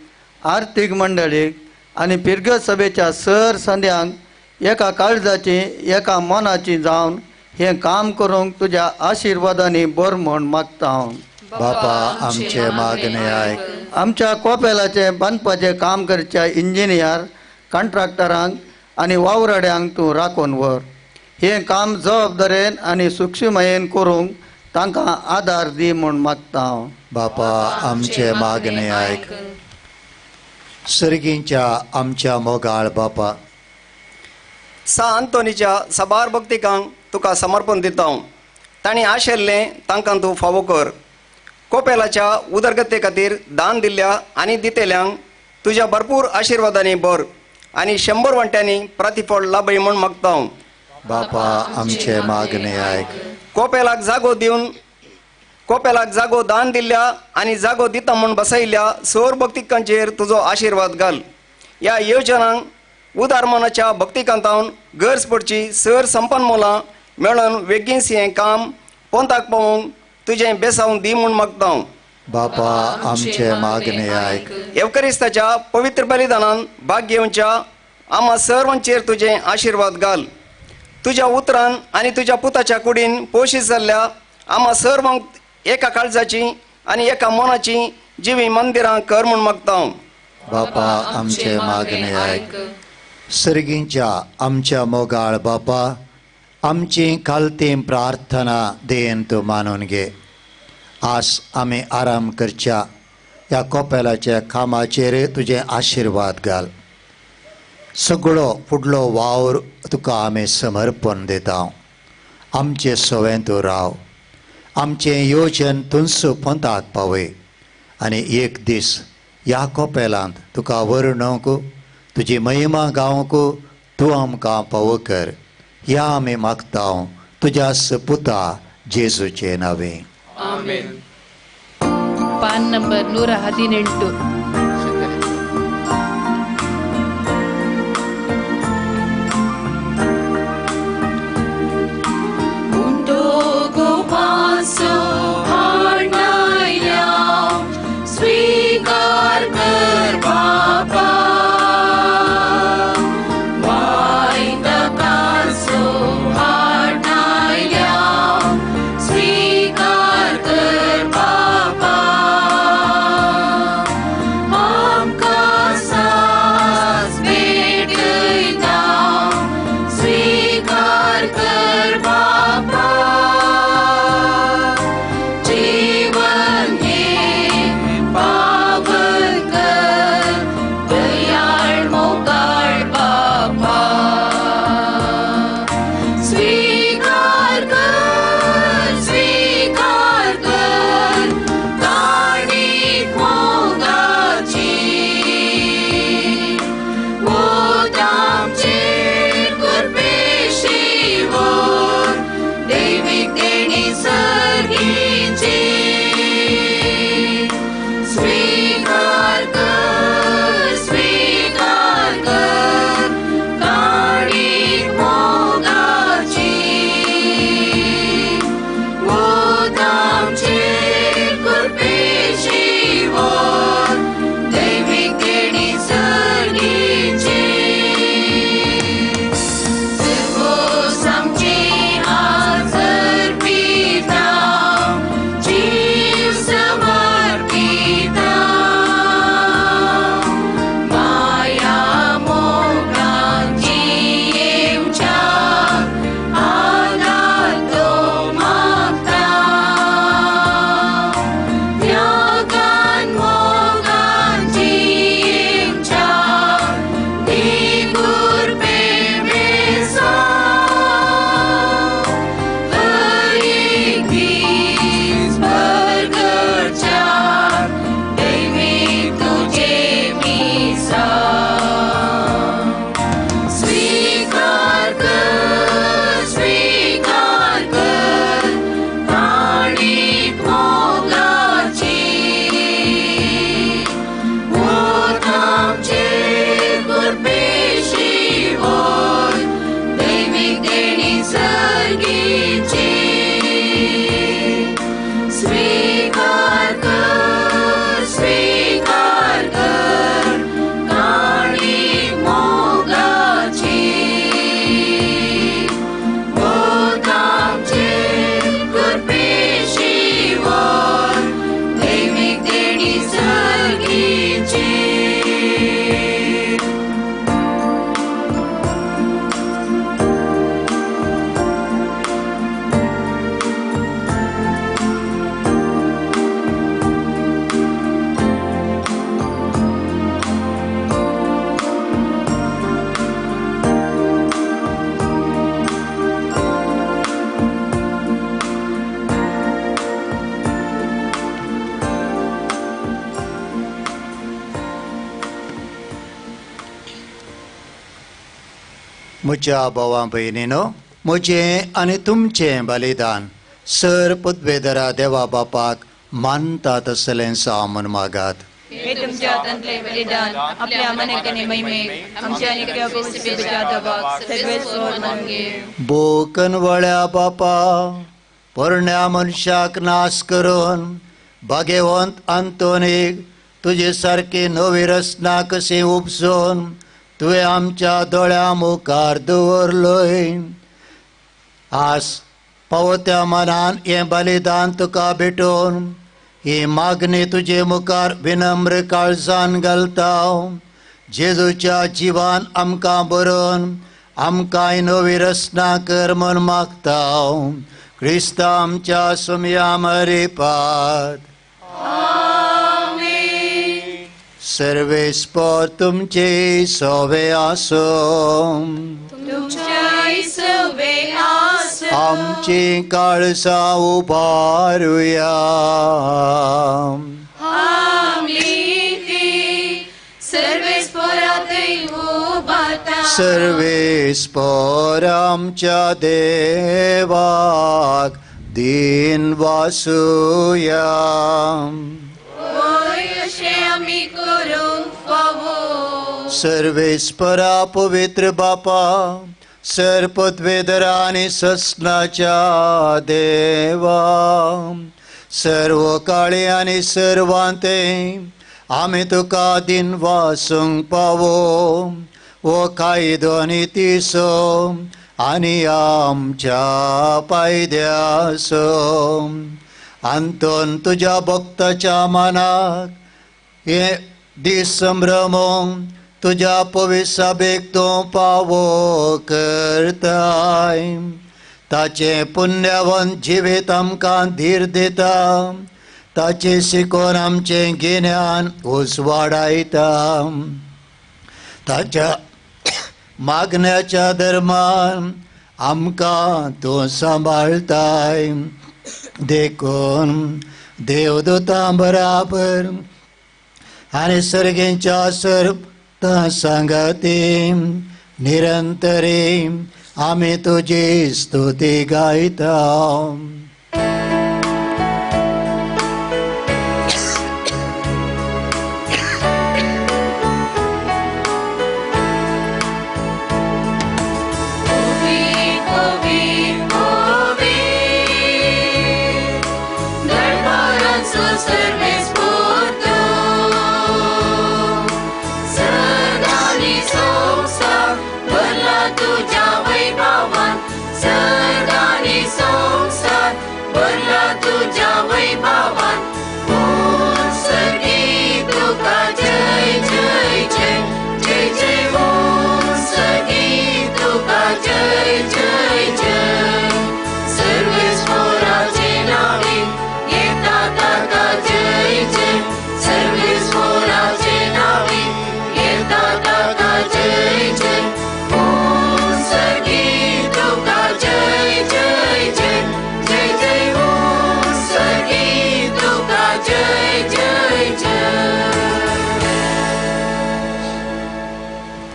आर्थीक मंडळीक आनी फिरगज सभेच्या सर सांद्यांक एका काळजाची एका मनाची जावन हें काम करूंक तुज्या आशिर्वादांनी बर म्हूण मागता. बापा आमचे मागणे आयक. आमच्या कोपेलाचें बांदपाचें काम करच्या इंजिनियर, कॉन्ट्रॅक्टरांक आनी वावराड्यांक तूं राखून व्हर. हें काम जबाबदारेन आनी सुक्षीमयेन करूंक तांकां आदार दी म्हूण मागता. बापा आमचे मागणे आयक. सर्गींच्या आमच्या मोगाळ बापा, सा अंतोनीच्या साबार भक्तिकांक तुका समर्पण दिता. तांणी आशिल्लें तांकां तूं फावो कर. कोपेलाच्या उदरगते खातीर दान दिल्ल्या आनी दितेल्यांक तुज्या भरपूर आशिर्वादांनी भर आनी 100 वांट्यांनी प्रतिफळ लाभय म्हूण मागता. बापा आमचे मागणे आयक. कोपेलाक जागो दिवन कोपेलाक जागो दान दिल्ल्या आनी जागो दिता म्हूण बसयल्ल्या सौर भक्तिकांचेर तुजो आशिर्वाद घाल. ह्या योजनांक उदार मनाच्या भक्तिकांतावन गरज पडची सर संपन्न मोलां मेळोन वेगींच हें काम पोंताक पावोवंक तुजें बेसावन दी म्हूण मागता. बापा आमचे मागणे आयक. एवकरिस्ताच्या पवित्र बलिदानान भाग घेवच्या आमा सर्वांचेर तुजें आशिर्वाद घाल. तुज्या उतरान आनी तुज्या पुताच्या कुडीन पोशीत जाल्ल्या आमा सर्वांक एका काळजाची आनी एका मनाची जिवी मंदिरां कर म्हूण मागता. बापा आमचे मागणे आयक. सर्गींच्या आमच्या मोगाळ बापा, आमची खालती प्रार्थना देन तूं मानून घे. आज आमी आराम करच्या ह्या कोपेलाच्या कामाचेर तुजें आशिर्वाद घाल. सगळो फुडलो वावर तुका आमी समर्पण दिता. आमचे सवें तूं राव. आमचें योजन तुंस पंथाक पावय आनी एक दीस ह्या कोपेलांत तुका वर्णूंक, तुजी महिमा गावंक तूं आमकां पावो कर. ह्या आमी मागता तुज्या पुता जेजूचे नांवे. आमेन. पान नंबर 118. स्वीकार कर बापा, स्वीकार कर बापा. म्हज्या भावा भयणीनो, म्हजें आनी तुमचें बलिदान सर पदवेदरा देवा बापाक मानता तसलें जावं म्हूण मागात. हे तुमच्या हातांतले बलिदान आपल्या मनाक आनी महिमेक आमच्या आनी पवित्र देवाक सर्वेस्पर मानून घे. बोकनवळ्या बापा, पोरण्या मनशाक नाश करून भाग्यवंत आंतोनीक तुजे सारकी नवी रचना कशी उपजोवन तुवें आमच्या दोळ्या मुखार दवरलोय. आज पावत्या मनान हें बलिदान तुका भेटोवन ही मागणी तुजे मुखार विनम्र काळजान घालता. जेजूच्या जिवान आमकां बरोवन आमकांय नवी रचना कर म्हूण मागता. क्रिस्ता आमच्या सुमया मरिपात. सर्वेस्पर तुमचे सवे आसूं. आमची काळसां उबारुया. सर्वेस्पर आमच्या देवाक दिन वासुया. सर्वेस्परा पवित्र बापा, सर पदवेदरा आनी ससनाच्या देवा, सर्व काळी आनी सर्वांते आमी तुका दिन वासूंक पावो. वो कायदो आनी तिसो आनी आमच्या पायद्यासो आंतोन तुज्या भक्ताच्या मनाक हे दीस संभ्रमोंक तुज्या पविसाबेक तूं पावो करताय. ताचें पुण्यवंत जिवीत आमकां धीर दिता. ताचें शिकोवन आमचें गिन्यान उजवाडायता. ताच्या मागण्याच्या धर्मान आमकां तूं सांबाळताय. देखून देवदूतां बराबर आनी सर्गेच्या सर्व सांगाती निरंतरी आमी तुजी स्तुती गायता.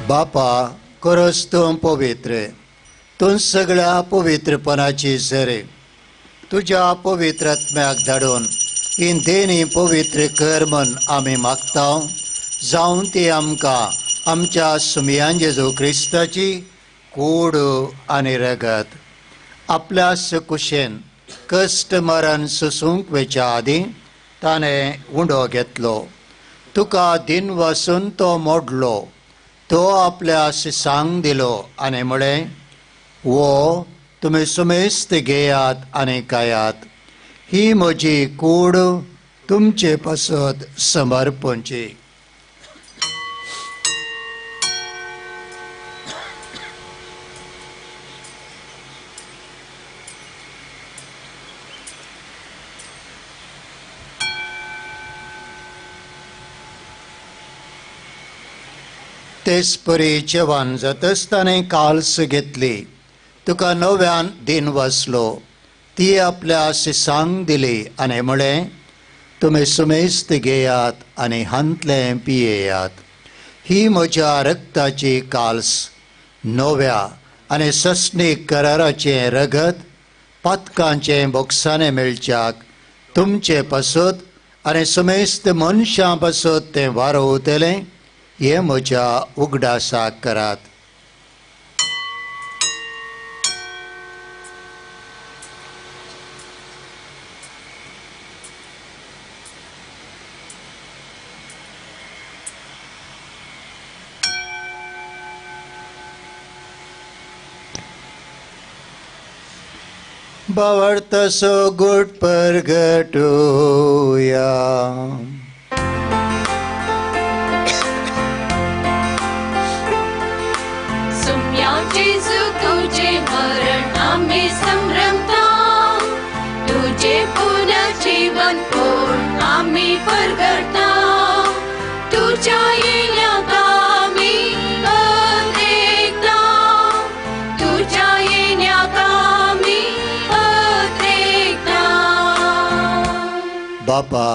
बापा, खरोच तूं पवित्र, तूं सगळ्या पवित्रपणाची झरे. तुज्या पवित्र आत्म्याक धाडून ही देणी पवित्र कर म्हूण आमी मागता. जावन ती आमकां आमच्या सुमयान जेजू क्रिस्ताची कूड आनी रगत आपल्या सकुशेन कश्ट मरण सोसूंक वेच्या आदीं ताणें उंडो घेतलो. तुका दिन वसून तो मोडलो. तो आपल्या शिसांक दिलो आनी म्हळें, वो तुमी सुमेस्त घेयात आनी खायात. ही म्हजी कूड तुमचे पासत समर्पणची. तेच परी जेवण जातच ताणें काल्स घेतली. तुका नव्यान दिन वाचलो. ती आपल्या शिसांक दिली आनी म्हळें, तुमी सुमेस्त घेयात आनी हांतलें पियेयात. ही म्हज्या रक्ताची काल्स, नव्या आनी सस्नीक कराराचें रगत पातकांचें बोगसाणें मेळच्याक तुमचे पासत आनी समेस्त मनशां पासत तें वारोवतलें हें म्हज्या उगडासाक करात. भावार्थाचो गोड परगटुया. सुम्या जेजू तुझे मरण आम्ही संभ्रमता, तुझे पुनर्जीवन पूर्ण आम्ही परगटता, तुझ्या येण्याक आम्ही अत्रेकता, तुझ्या येण्याक आम्ही अत्रेकता. बापा,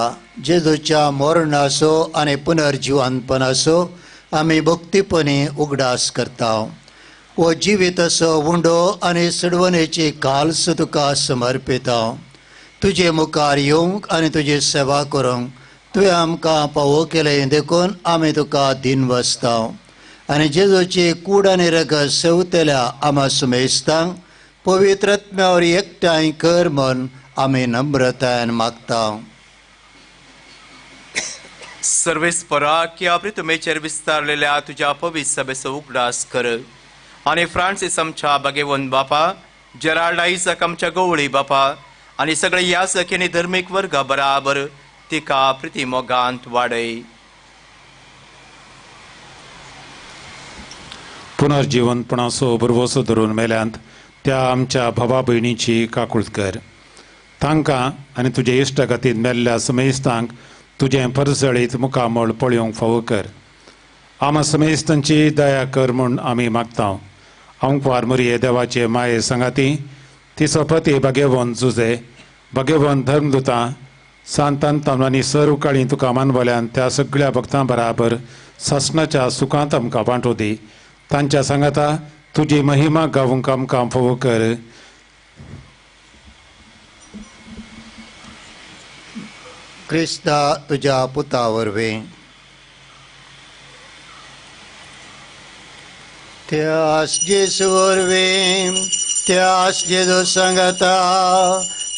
जेजूच्या मरणाचो आनी पुनर्जिवनपणाचो आमी भक्तीपणी उगडास करता. हो जिविताचो उंडो आनी सडवणेची काल्स तुका समर्पिता. तुजे मुखार येवंक आनी तुजी सेवा करूंक तुवें आमकां पावो केलें देखून आमी तुका दिनवसता. आनी जेजूची कूड आनी रगत सेवतल्या आमा सुमेस्तांक पवित्र आत्म्यावर एकठांय कर म्हूण आमी नम्रतायेन मागता. सर्वेस्परा की प्रितुमेचेर विस्तारलेल्या तुज्या पवित्र सभेचो उगडास कर आनी फ्रांसीस आमच्या बागेवन बापा, जेराल्ड आयजक आमच्या गवळी बापा आनी सगळे यासक आनी धर्मीक वर्गा बराबर तिका प्रिती मोगांत वाडय. पुनर्जिवनपणाचो भरवसो धरून मेल्यांत त्या आमच्या भावा भयणीची काकूळत कर. तांकां आनी तुजे इश्टागतीन मेल्ल्या समेस्तांक तुजें परजळीत मुखामळ पळोवंक फावो कर. आमा समेस्तांची दया कर म्हूण आमी मागता. आंकवार मुरये देवाचे माये सांगाती तिचो पती भाग्यवंत जुजे, भाग्यवंत धर्मदुतां सांतान आनी सर्व काळी तुका मानवल्यान त्या सगळ्या भक्तां बराबर सासणाच्या सुखांत आमकां वांटो दी. तांच्या सांगाता तुजी महिमा गावूंक आमकां फावो कर. क्रिस्ता तुज्या पुता वरवीं. त्यास जेजू वरवीं, त्यास जेजू सांगाता,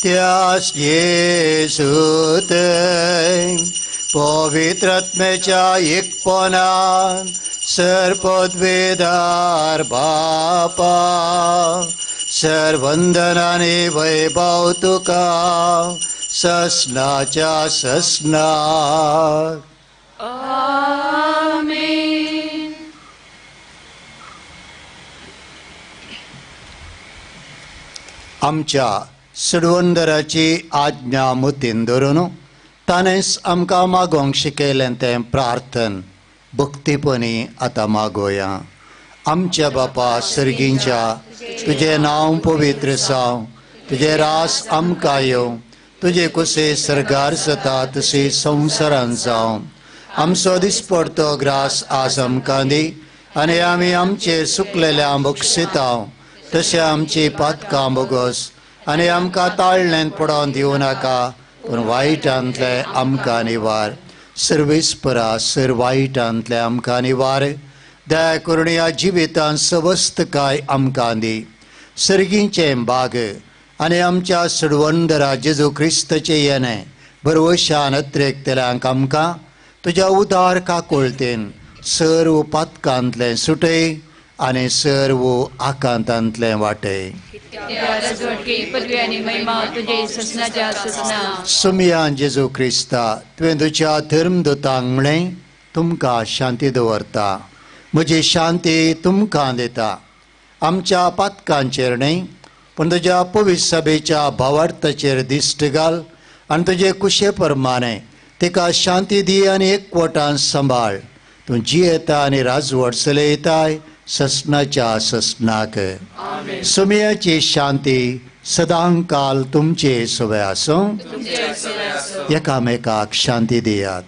त्यास जेजू थंय पवित्र आत्म्याच्या एकपणान सर्वपदवेदार बापा, सर्वंदनाने वैभव तुका ससनाच्या ससनाक. आमेन. आमच्या सडवंदराची आज्ञा मतीन धरून ताणेंच आमकां मागोवंक शिकयलें तें प्रार्थन भक्तीपणी आतां मागोया. आमच्या बापा सर्गींच्या, तुजें नांव पवित्र जावं, तुजें रास आमकां येवं, तुजे कुसे सर्गार जाता तशी संवसारान जावं. आमचो दिसपडतो ग्रास आज आमकां दी आनी आमी आमचेर सुकलेल्या बक्षिता तशें आमची पातकां बोगस आनी आमकां ताळण्यान पडोवन दिवं नाका, पूण वायटांतलें आमकां निवार. सर्वेस्परा सर वायटांतलें आमकां निवार. दया करून ह्या जिवितांत सवस्तकाय आमकां दी. सर्गीचें बाग आनी आमच्या सडवंदरा जेजू क्रिस्ताचें येणें भरवशान अत्रेकतल्यांक आमकां तुज्या उदार काकुळतेन सर्व पातकांतलें सुटय आनी सर्व आकांतांतलें वाटय. सुमयान जेजू क्रिस्ता, तुवें तुज्या धर्मदुतांक म्हणलें, तुमकां शांती दवरता, म्हजी शांती तुमकां दिता. आमच्या पातकांचेर न्हय पूण तुज्या पवित्र सभेच्या भावार्थाचेर दिश्ट घाल आनी तुजे कुशे प्रमाणे तिका शांती दी आनी एकवटान सांबाळ. तूं जियेता आनी राजवट चलयताय ससनाच्या ससनाक. सुमयाची शांती सदांकाल तुमचे सवे आसूं. एकामेकाक शांती दियात.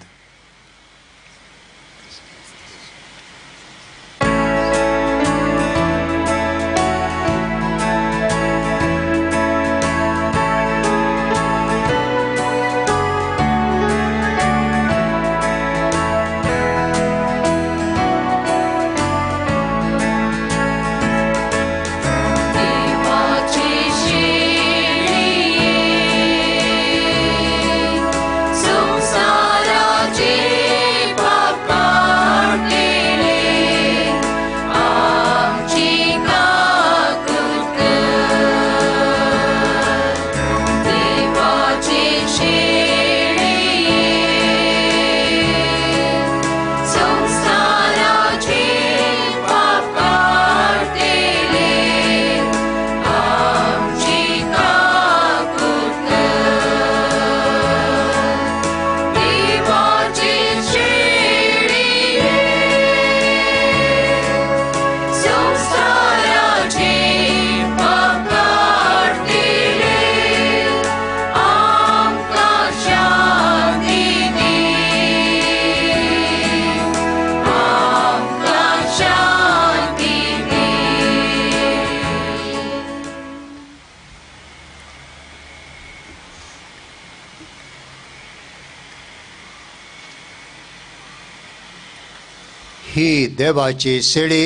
ही देवाची शेळी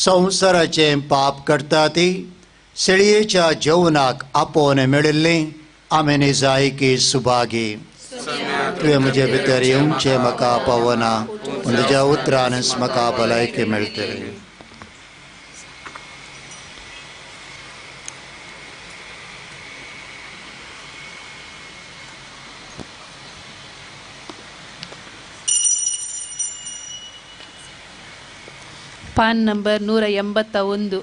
संवसाराचें पाप करता ती शेळयेच्या जेवणाक आपोवन मेळिल्ली आमी निजायकी सुभागी. तुवें म्हजे भितर येवचें म्हाका पावना, पूण तुज्या उतरानच म्हाका भलायकी मेळटली. ಪಾನ್ ನಂಬರ್ 181.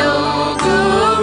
So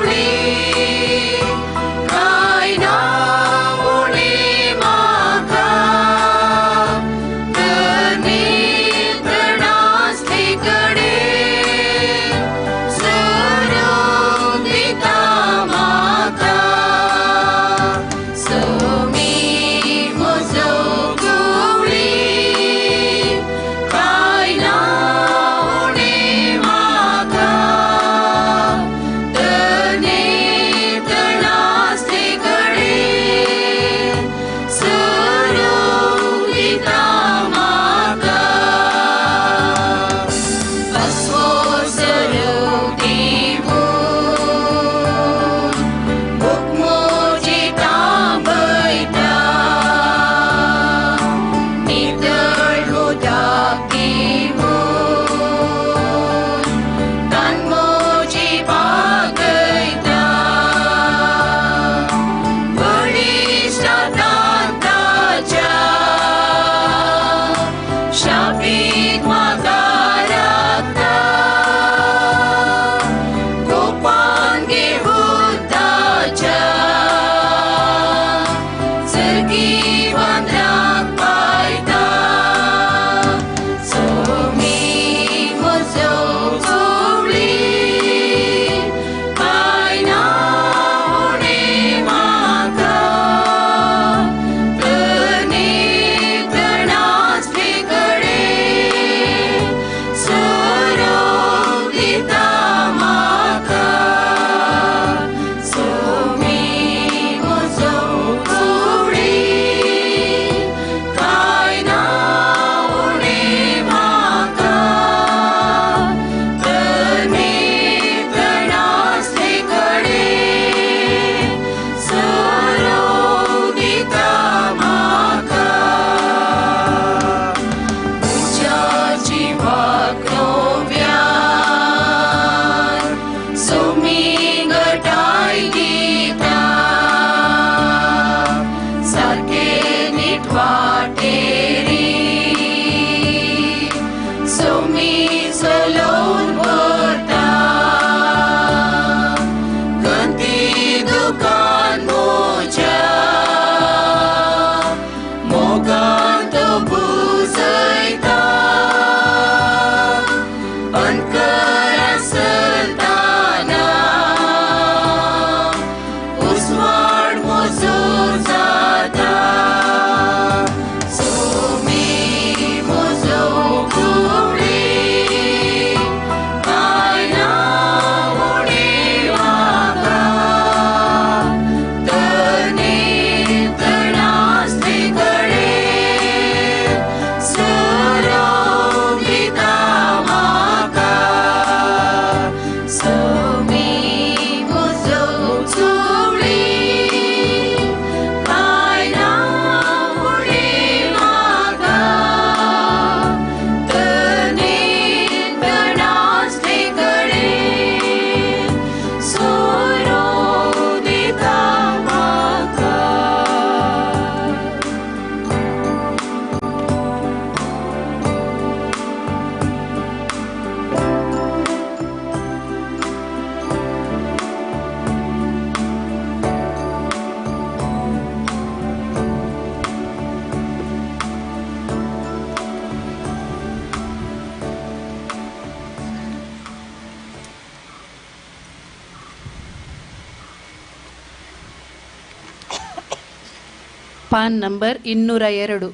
ಪಾನ್ ನಂಬರ್ 202.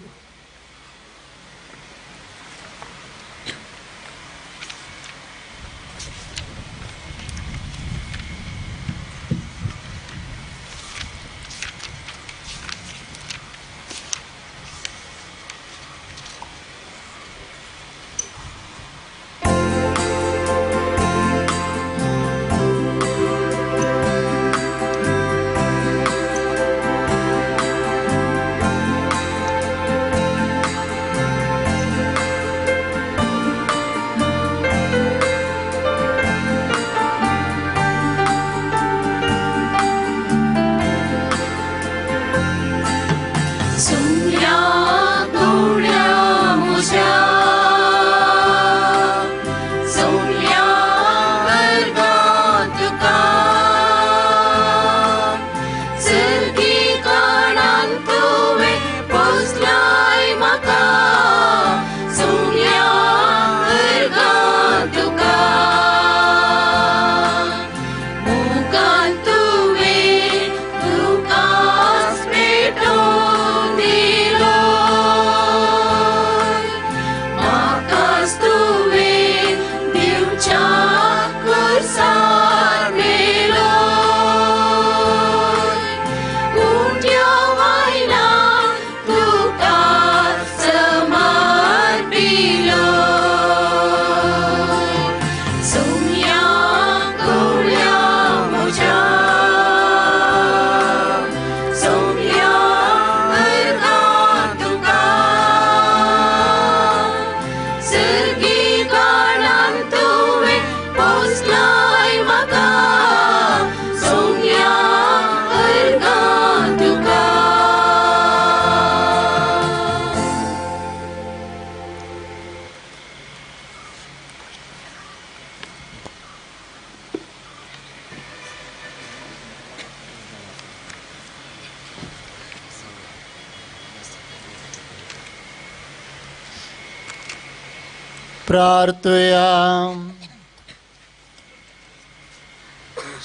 प्रार्थुया.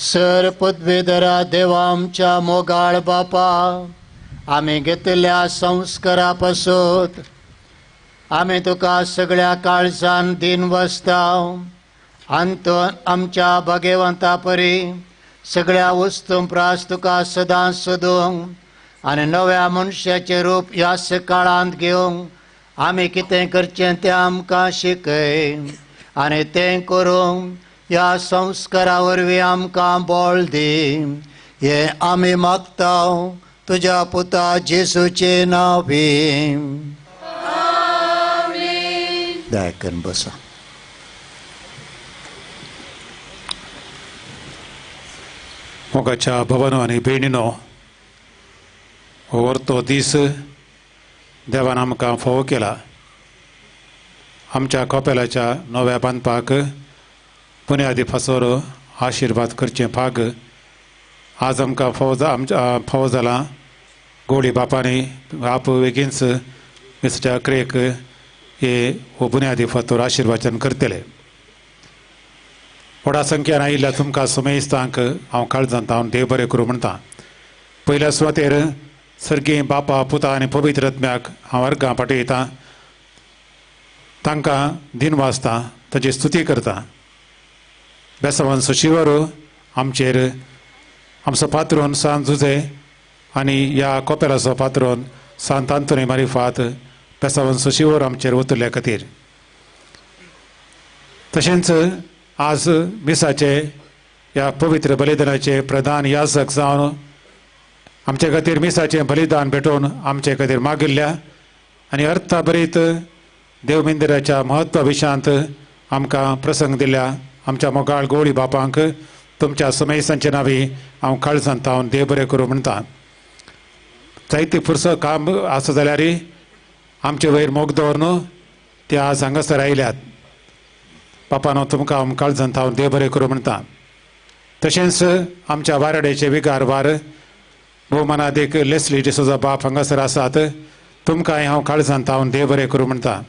सर पदवीधरा देवा आमच्या मोगाळ बापा, आमी घेतिल्ल्या संस्कारा पासून आमी तुका सगळ्या काळजान दिन वसताव. अंतून आमच्या भाग्यवंता परी सगळ्या वस्तूं प्रास तुका सदांच सोदूंक आनी नव्या मनशाचें रूप ह्या काळांत घेवंक आमी कितें करचें तें आमकां शिकय आनी तें करूंक ह्या संस्कारा वरवीं आमकां बळ दी. हें आमी मागता तुज्या पुता जेसूचे नांवी. दया करून बसा. मोगाच्या भवनो आनी भयणीनो, हो वर्तो दीस देवान आमकां फावो केला. आमच्या कपेलाच्या नव्या बांदपाक बुन्यादी फासोर आशिर्वाद करचें भाग आज आमकां फावो जालां. गोडी बापांनी आप बेगीनच मिसच्या क्रेक हे हो बुन्यादी फातोर आशिर्वाचन करतले. व्हडा संख्यान आयिल्ल्या तुमकां समेस्तांक हांव काळजांत हांव देव बरें करूं म्हणटा. पयल्या सुवातेर सर्गी बापा पुता आनी पवित्र आत्म्याक हांव अर्गां पाठयतां, तांकां दिन वाचता, ताची स्तुती करता. बेसावन सुशिवर आमचेर आमचो पात्रोन सांत जुझे आनी ह्या कोपेराचो पात्रोन सांत आंतोनी मारिफात बेसावन सुशिवर आमचेर उतरल्या खातीर. तशेंच आज मिसाचे ह्या पवित्र बलिदानाचे प्रधान याजक जावन आमचे खातीर मिसाचें बलिदान भेटोवन आमचे खातीर मागिल्ल्या आनी अर्थाभरीत देवमिंदिराच्या म्हत्वा विशयांत आमकां प्रसंग दिल्या आमच्या मोगाळ गोळी बापांक तुमच्या समेस्तांचे नांवी हांव काळजांत हांव देव बरें करूं म्हणटा. जायते फुरसो काम आसा जाल्यार आमचे वयर मोग दवरून ते आज हांगासर आयल्यात. बापानो तुमकां हांव काळजांत हांव देव बरें करूं म्हणटा. तशेंच आमच्या वाराड्याचे विगार वार भोवमानादीक लेस्ली डिसोजा बाप हांगासर आसात, तुमकांय हांव काळजांत हांव देव बरें करूं म्हणटा.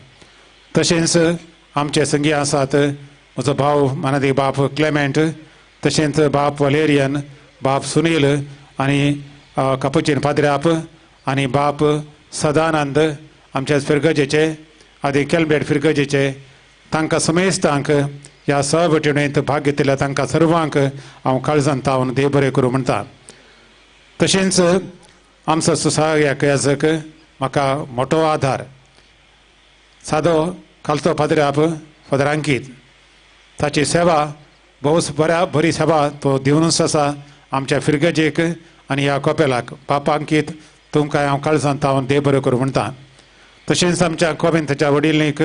तशेंच आमचे संगी आसात म्हजो भाव मानादीक बाप क्लेमेंट, तशेंच बाप वलेरियन, बाप सुनील आनी कापुचीन पाद्र्याप आनी बाप सदानंद आमच्या फिरगजेचे आदी केलबेट फिरगजेचे तांकां समेस्तांक ह्या सहभेटणेंत भाग घेतिल्ल्या तांकां सर्वांक हांव काळजान तावन देव बरें करूं म्हणटा. तशेंच आमचो सहाय्यक याजक म्हाका मोटो आधार सादो खालतो पाद्र्याप फादर अंकीत ताची सेवा भोवच बऱ्या बरी सेवा तो दिवनूच आसा आमच्या फिरगजेक आनी ह्या कोपेलाक. बापा अंकीत तुमकां हांव काळजान तावन देव बरें करूं म्हणटा. तशेंच आमच्या कोवेंताच्या वडिलींक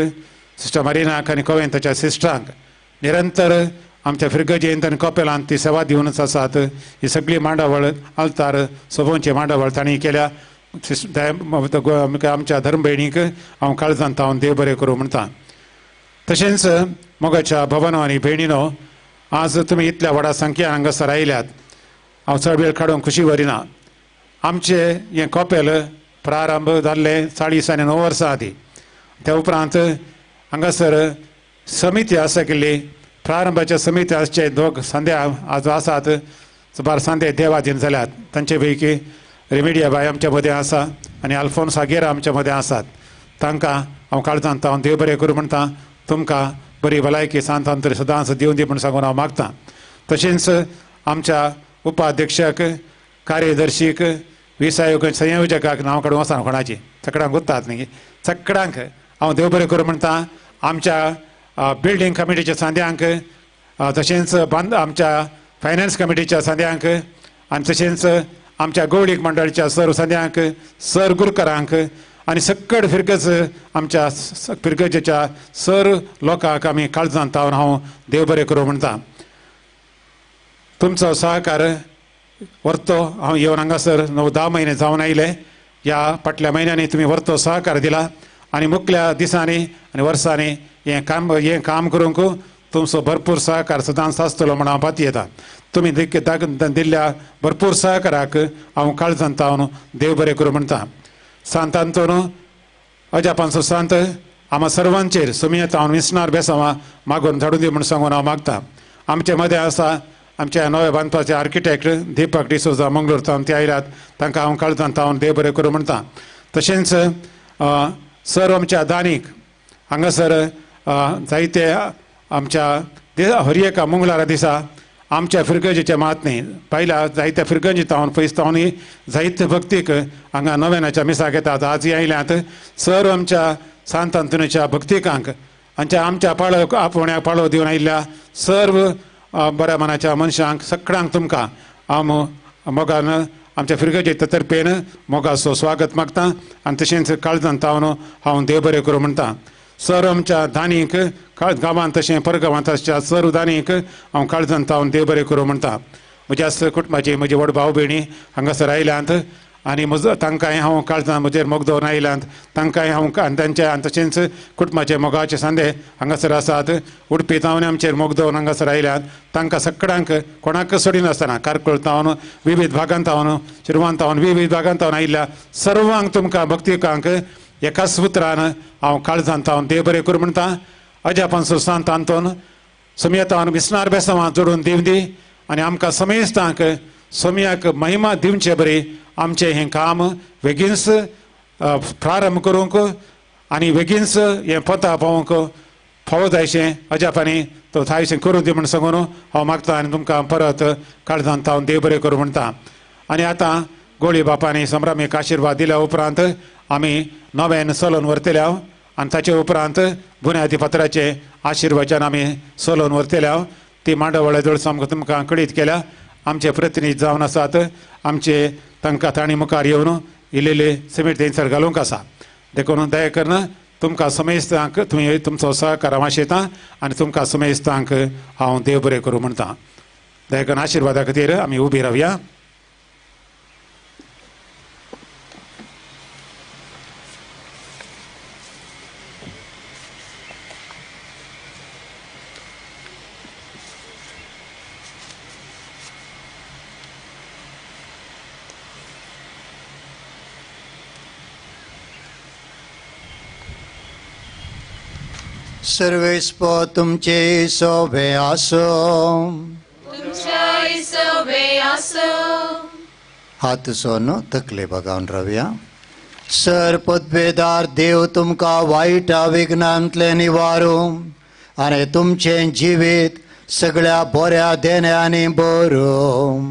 सिस्टर मारिनाक आनी कोवेंताच्या सिस्टरांक निरंतर आमच्या फिरगजेंत आनी कोपेलांत ती सेवा दिवनूच आसात. ही सगळी मांडावळ आल्तार सोबोवची मांडावळ तांणी केल्या. आमच्या धर्म भयणीक हांव काळजान तावन देव बरें करूं म्हणटा. तशेंच मोगाच्या भवनो आनी भयणीनो आज तुमी इतल्या व्हडा संख्येन हांगासर आयल्यात. हांव चड वेळ काडूंक खुशी व्हरिना. आमचें हें कोपेल प्रारंभ जाल्लें 49 वर्सां आदीं. त्या उपरांत हांगासर समिती आसा केल्ली प्रारंभाच्या समिती आसचे दोग संध्या आज आसात सुमार सांदे देवाधीन जाल्यात. तांचे पैकी रेमेडिया बाय आमच्या मदें आसा आनी आल्फोन्स आगेरा आमच्या मदें आसात. तांकां हांव काळजान तावन देव बरें करूं म्हणटा. तुमकां बरी भलायकी सांतान तरी सदांच दिवन दी म्हूण सांगून हांव मागतां. तशेंच आमच्या उपाध्यक्षक कार्यदर्शीक विसायोग संयोजकाक नांव काडूंक वचना कोणाची सगळ्यांक गुत्तात न्ही सगळ्यांक हांव देव बरें करूं म्हणटा. आमच्या बिल्डींग कमिटीच्या सांद्यांक तशेंच बांद आमच्या फायनान्स कमिटीच्या सांद्यांक आनी तशेंच आमच्या गौडीक मंडळाच्या सर सांद्यांक सर गुरकरांक आनी सक्कड फिरगज आमच्या फिरगजेच्या सर लोकांक आमी काळजान तावन हांव देव बरें करूं म्हणटा. तुमचो सहकार वर्तो हांव येवन हांगासर 9-10 म्हयने जावन आयले. ह्या फाटल्या म्हयन्यांनी तुमी वर्तो सहकार दिला आनी मुखल्या दिसांनी आनी वर्सांनी हें काम करूंक तुमचो भरपूर सहकार सदांच आसतलो म्हूण हांव पातयेता. तुमी दिल्ल्या भरपूर सहकाराक हांव काळजान तावन देव बरें करूं म्हणटा. सांत आंतोन अजापांचो सांत आमा सर्वांचेर सुमयेत हांव विसणार बेसांवां मागून धाडून दी म्हूण सांगून हांव मागता. आमचे मदें आसा आमच्या नव्या बांदपाचे आर्किटेक्ट दीपक डिसोजा मंगळूर तावन ते आयल्यात. तांकां हांव काळजान तावन देव बरें करूं म्हणटा. तशेंच सर आमच्या दानीक हांगासर जायते आमच्या हर एका मंगळारा दिसा आमच्या फिरगजेच्या मात न्ही पयल्या जायत्या फिरगंजी तावन पयस तावनूय जायते भक्तीक हांगा नव्यानाच्या मिसाक येतात. आजूय आयल्यात सर आमच्या सांत आंतोनीच्या भक्तिकांक आमच्या आमच्या पाळो आपोवण्याक पाळो दिवन आयिल्ल्या सर्व बऱ्या मनाच्या मनशांक सगळ्यांक तुमकां हांव मोगान आमच्या फिरगजे तर्फेन मोगाचो स्वागत मागता आनी तशेंच काळजान तावन हांव देव बरें करूं म्हणटा. सर आमच्या दानीक गांवांत तशें परगांवांत आसच्या सर्व दानीक हांव काळजान तावन देव बरें करूं म्हणटा. म्हज्या कुटुंबाची म्हजी व्हड भाव भयणी हांगासर आयल्यांत आनी म्हजो तांकांय हांव काळजान म्हजेर मोग दवरून आयल्यांत. तांकांय हांव तांच्या आनी तशेंच कुटुंबाचे मोगाचे सांदे हांगासर आसात. उडपी तावन आमचेर मोग दवरून हांगासर आयल्यात. तांकां सगळ्यांक कोणाक सोडिनासतना कारकोळ तावन विविध भागांत तावन शिरवान तावन विविध भागांत तावन आयिल्ल्या सर्वांक तुमकां भक्तिकांक एकाच उतरान हांव काळजान तावन देव बरें करूं म्हणटा. अजापांचो सांत आंतोन सुमयेतावन विसणार बेसांवां जोडून दिवं दी आनी आमकां समेस्तांक सोमयाक महिमा दिवचे बरी आमचें हें काम बेगीनच प्रारंभ करूंक आनी बेगीनच हें पता पावोवंक फावो जायशें अजापांनी तो थायशें करूं दी म्हूण सांगून हांव मागता आनी तुमकां परत काळजान तावन देव बरें करूं म्हणटा. आनी आतां गोळी बापांनी संभ्रमीक आशिर्वाद दिल्या उपरांत आमी नव्यान चलोवन व्हरतले आनी ताचे उपरांत बुन्यादी पत्राचें आशिर्वचन आमी चलोवन व्हरतले. ती मांडावळ जळसो आमकां तुमकां कळीत केल्या. आमचे प्रतिनिधी जावन आसात आमचे तांकां तांणी मुखार येवन इल्लेले सिमेंट थंयसर घालूंक आसा. देखून दया करून तुमकां समेस्तांक तुमी तुमचो सहकार हांव आशेतां आनी तुमकां समेस्तांक हांव देव बरें करूं म्हणटा. दया करून आशिर्वादा खातीर आमी उबी रावया. सर्वेस्पो तुमचे सोबे आसो, तुमच्याय सोबे आसो। हात सोन तकले बगावन रावया. सर पदवेदार देव तुमकां वायटा विघ्नांतलें निवारूं आनी तुमचें जिवीत सगळ्या बऱ्या देण्यांनी बरोवं.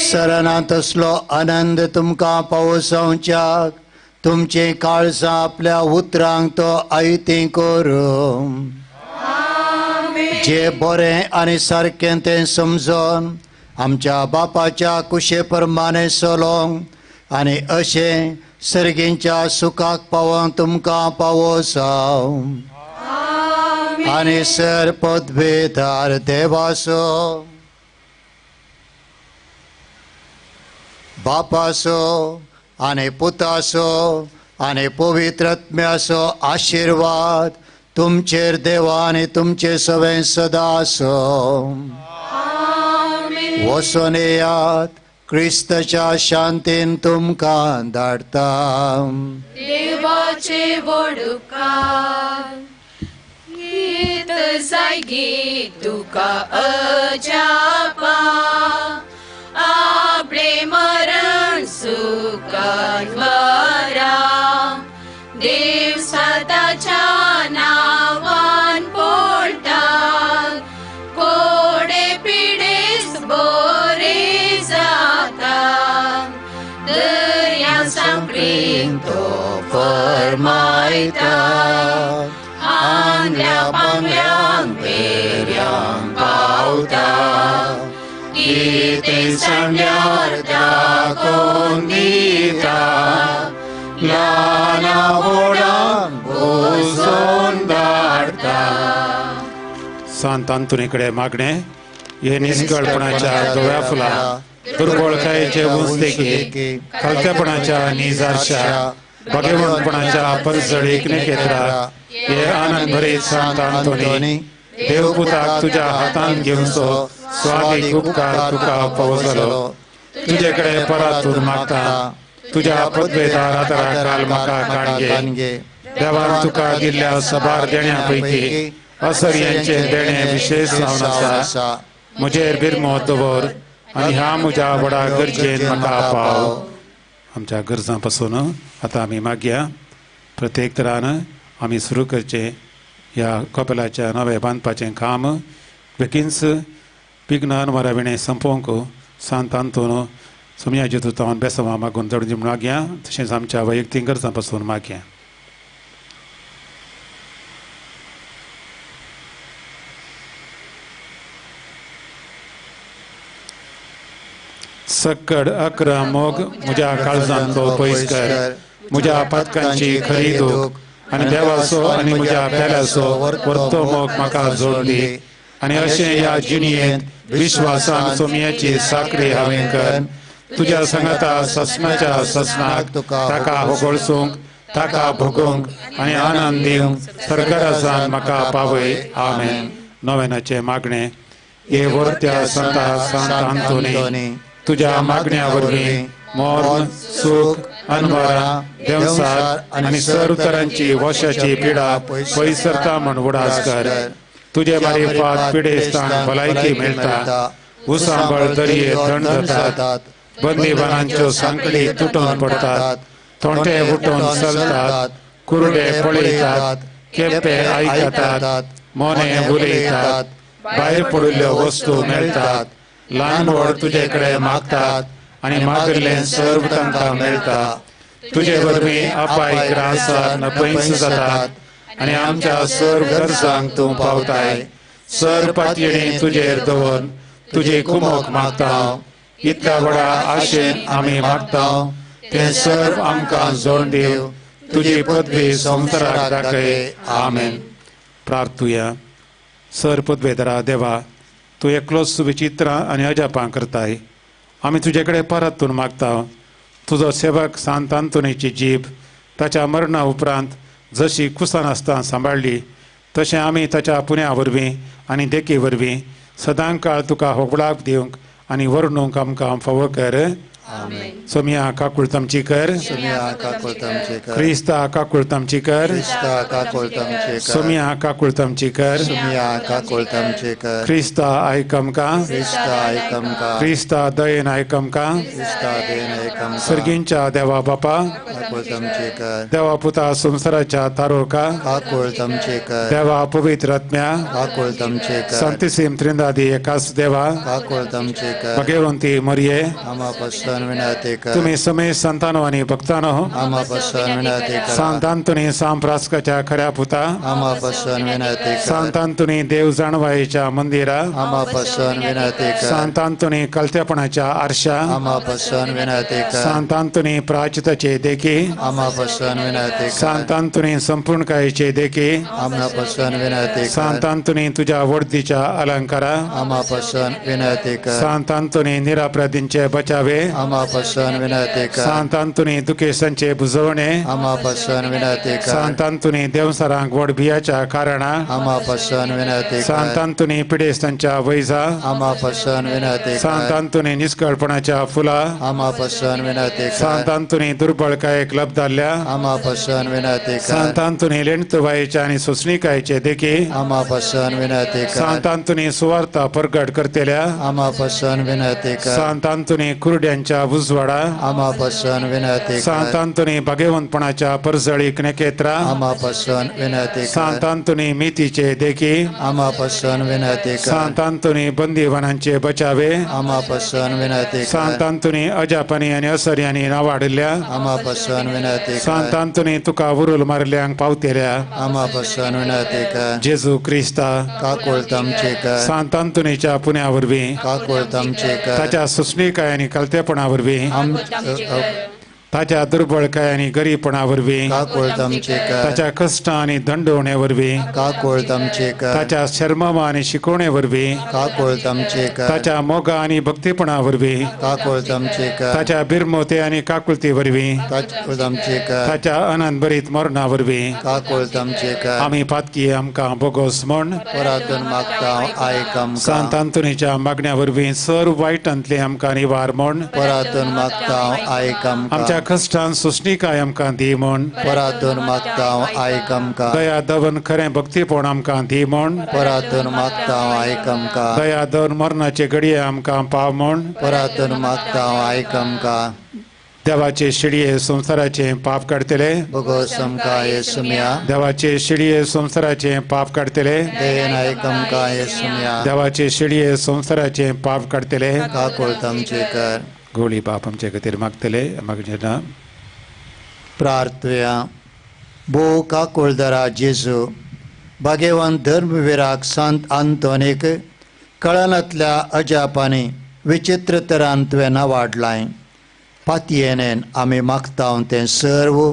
सरना तसलो आनंद तुमकां पावसावच्याक तुमचीं काळजां आपल्या उतरांक तो आयतीं करूं. जे बरें आनी सारकें तें समजून आमच्या बापाच्या कुशे प्रमाणें चलोवंक आनी अशें सर्गींच्या सुखाक पावोवंक तुमकां पावोसांव. आनी सर पदवेदार देवाचो बापाचो आनी पुताचो आनी पवित्र आत्म्याचो आशिर्वाद तुमचेर देवा आनी तुमचे सवें सदां आसूं. वचून येयात, क्रिस्ताच्या शांतीन तुमकां धाडटा. देवाचे व्हड उपकार गीत जाय तुका अजापा आपले मरण सुखान वरा देव साताच्या नांवान पडटात कोडे पिडेस्त बरे जातात दर्या सांकळीन तो फरमायता आंधळ्या पांगळ्यांक पेऱ्यांक पावता कितें सांगल्यार दाखोवन दिता ल्हाना व्हडांक भोसोवन धाडटा. सांत आंतोनी कडेन मागणें हे निस्कळपणाच्या धव्या फुलां दुर्बळकायेचे उंचदेखी खालतेपणाच्या निजारशा भाग्यवंतपणाच्या परजळीक नेकेत्रा हे आनंद भरीत सांत आंतोनी देवपुताक तुज्या हातान घेवचो स्वादीक उपकार तुका फावो जालो. तुजे कडेन परातून मागता तुज्या पदवेदार आदारा काल म्हाका काणगे. देवान तुका दिल्ल्या सबार देण्या पैकी असर्यांचें देणें विशेश जावन आसा. म्हजेर बिरमो दवर आनी ह्या म्हज्या व्हडा गरजेन म्हाका पाव. आमच्या गरजां पासून आतां आमी मागया. प्रत्येक तरान आमी सुरू करचें ह्या कपेलाच्या नवें बांदपाचें काम बेगीनच विघ्नान वराविणें संपोवंक सांत आंतोन सोमयाचे तुतावन बेसमा मागून जडून मागया. तशेंच आमच्या वैयक्तीक गरजां पासून मागया. सक्कड अकरा मोग म्हज्या काळजांतलो पयस कर, म्हज्या पातकांची खरी दूख आनी देवाचो आनी म्हज्या पेल्याचो परतो मोग म्हाका जोड दी आनी अशें ह्या जिणयेंत विश्वासान सोमयाची साकरी हांवें कर. तुज्या सांगाता ससनाच्या ससनाक ताका होगळसूंक ताका भोगोवंक आनी आनंद दिवंक सरकारासान म्हाका पावय. आमेन. नव्यानाचें मागणें. हे वर्त्या संता सांत आंतोनी तुज्या मागण्या वरवीं मरण सूख अनवारा देवसार आनी सर्व तरांची वशाची पिडा पयस सरता म्हूण उडास कर. तुजे मारिफात पिडेस्तांक भलायकी मेळटा, उसांबळ दर्ये थंड जातात, बंदीबानांच्यो सांकळी तुटून पडटात, थोंटे उठून चलतात, कुरडे पळयतात, केपे आयकतात, मोने उलयतात, भायर पडिल्ल्यो वस्तू मेळटात, ल्हान व्हड तुजे कडेन मागतात आनी मागिल्लें सर्व तांकां मेळटा. तुजे वरवीं अपाय ग्रासार नपयस जातात आनी आमच्या सर्व गरजांक तूं पावताय. सर्व पातयेणी तुजेर दवर तुजी कुमोक मागता. इतल्या व्हडा आशेन आमी मागता तें सर्व आमकां जोड दिव. तुजी पदवी संवसाराक दाखय. आमेन. प्रार्थुया. सर पदवेदारा देवा, तूं एकलोच विचित्रां आनी अजापां करताय. आमी तुजे कडेन परतून मागता तुजो सेवक सांत आंतोनीची जीब ताच्या मरणा उपरांत जशी कुसान आसतना सांबाळ्ळी तशें आमी ताच्या पुण्या वरवीं आनी देखी वरवीं सदांकाळ तुका होगडाक दिवंक आनी वर्णूंक आमकां फावो कर. सोमिया काकुळत आमची कर. सोमिया काकुळत आमची कर. क्रिस्ता काकुळत आमची कर. क्रिस्ता काकुळत आमची कर. सोमिया काकुळत आमची कर. सोमिया काकुळत आमची कर. क्रिस्ता आयक आमकां. क्रिस्ता आयक आमकां. क्रिस्ता दयेन आयक आमकां. क्रिस्ता दयेन आयक आमकां. सर्गींच्या देवा बापा काकुळत आमची कर. देवा पुता संवसाराच्या तारोका काकुळत आमची कर. देवा पवित्र आत्म्या काकुळत आमची कर. संतिसीम त्रिंदादी एकाच देवा काकुळत आमची कर. भगवंती मरिये आमा पासून विनंती कर. तुम्ही समेत संतानो आणि भक्तानो आमा पासून विनंती कर. सांत अंतोनी सांप्रास्काच्या खऱ्या पुता आमा पासून विनंती कर. सांत अंतोनी देव जाणवाईच्या मंदिरा आमा पासून विनंती कर. सांत अंतोनी कलतेपणाच्या आरशा आमा पासून विनंती कर. सांत अंतोनी प्राचिताचे देखी आमा पासून विनंती कर. सांत अंतोनी संपूर्णकायेचे देखी आमा पासून विनंती कर. सांत अंतोनी तुझ्या वडदीच्या अलंकारा आमा पासून विनंती कर. सांत अंतोनी निरापराधींचे बचावे आमा पासून विनंती कर. सांत अंतोनी दुखेसांचे बुजवणे आमा पासून विनंती कर. सांत अंतोनी देवसरांक वड भियाच्या कारणा आमा पासून विनंती कर. सांत अंतोनी पिडेस्तांच्या वैजा आमा पासून विनंती कर. सांत अंतोनी निष्कळपणाच्या फुला आमा पासून विनंती कर. सांत अंतोनी दुर्बळकायेक लब्धारल्या आमा पासून विनंती कर. सांत अंतोनी लेणतुबायेच्या आणि सोसणीकायेचे देखी आमा पासून विनंती कर. सांत अंतोनी सुवार्ता परगट करतेल्या आमा पासून विनंती कर. सांत अंतोनी कुरड्यांच्या उजवाडा आमा पासून विनंती कर. सांत अंतोनी भाग्यवंतपणाच्या परजळीक नखेत्रा आमा पासून विनंती कर. सांत अंतोनी मितीचे देखी आमा पासून विनंती कर. सांत अंतोनी बंदीवानांचे बचावे आमा पासून विनंती कर. सांत अंतोनी अजापानी आणि असर्यांनी नावाडल्या आमा पासून विनंती कर. सांत अंतोनी तुका उरुल मारल्यांक पावतेल्या आमा पासून विनंती कर. जेजू क्रिस्ता काकुळत आमची कर. सांत अंतोनीच्या पुण्या वरवीं काकुळत आमची कर. ताच्या सुसणीकाय आनी कलतेपणा वरवीं ताच्या दुर्बळकाय आनी गरीबपणा वरवीं काकुळत आमची कर. ताच्या कश्टां आनी दंडवणे वरवीं काकुळत आमची कर. ताच्या शर्ममा आनी शिकवणे वरवीं काकुळत आमची कर. ताच्या मोगा आनी भक्तीपणा वरवीं काकुळत आमची कर. ताच्या बिरमोते आनी काकुळती वरवीं काकुळत आमची कर. ताच्या अनंतभरीत मरणा वरवीं काकुळत आमची कर. आमी पातकी आमकां बोगोस म्हण परातून मागता आयक आमकां. सांत अंतोनीच्या मागण्या वरवीं सर्व वायटांतले आमकां निवार म्हण परातून मागता आयक आमकां. आमच्या कश्टान सोसणीकाय आमकां दी म्हण परातून मागता आयक आमकां. दया दवन खरें भक्तीपण आमकां दी म्हण परातून मागता आयक आमकां. दया दवन मरणाचे घडये आमकां पाव म्हण परातून मागता आयक आमकां. देवाचे शिडये संवसाराचे पाप काडटले भोगोस आमकां येसुमिया. देवाचे शिडये संवसाराचे पाप काडटले दयेन आयक आमकां येसुमिया. देवाचे शिडये संवसाराचे पाप काडटले काकुळत आमची कर. गोळी बाप आमचे खातीर मागतले मागीर प्रार्थुया. भोव काकुळदरा जेजू भाग्यवंत धर्मवीराक सांत अंतोनीक कळनांतल्या अजापांनी विचित्र तरान तुवें नावाडलाय. पातयेनेन आमी मागता तें सर्व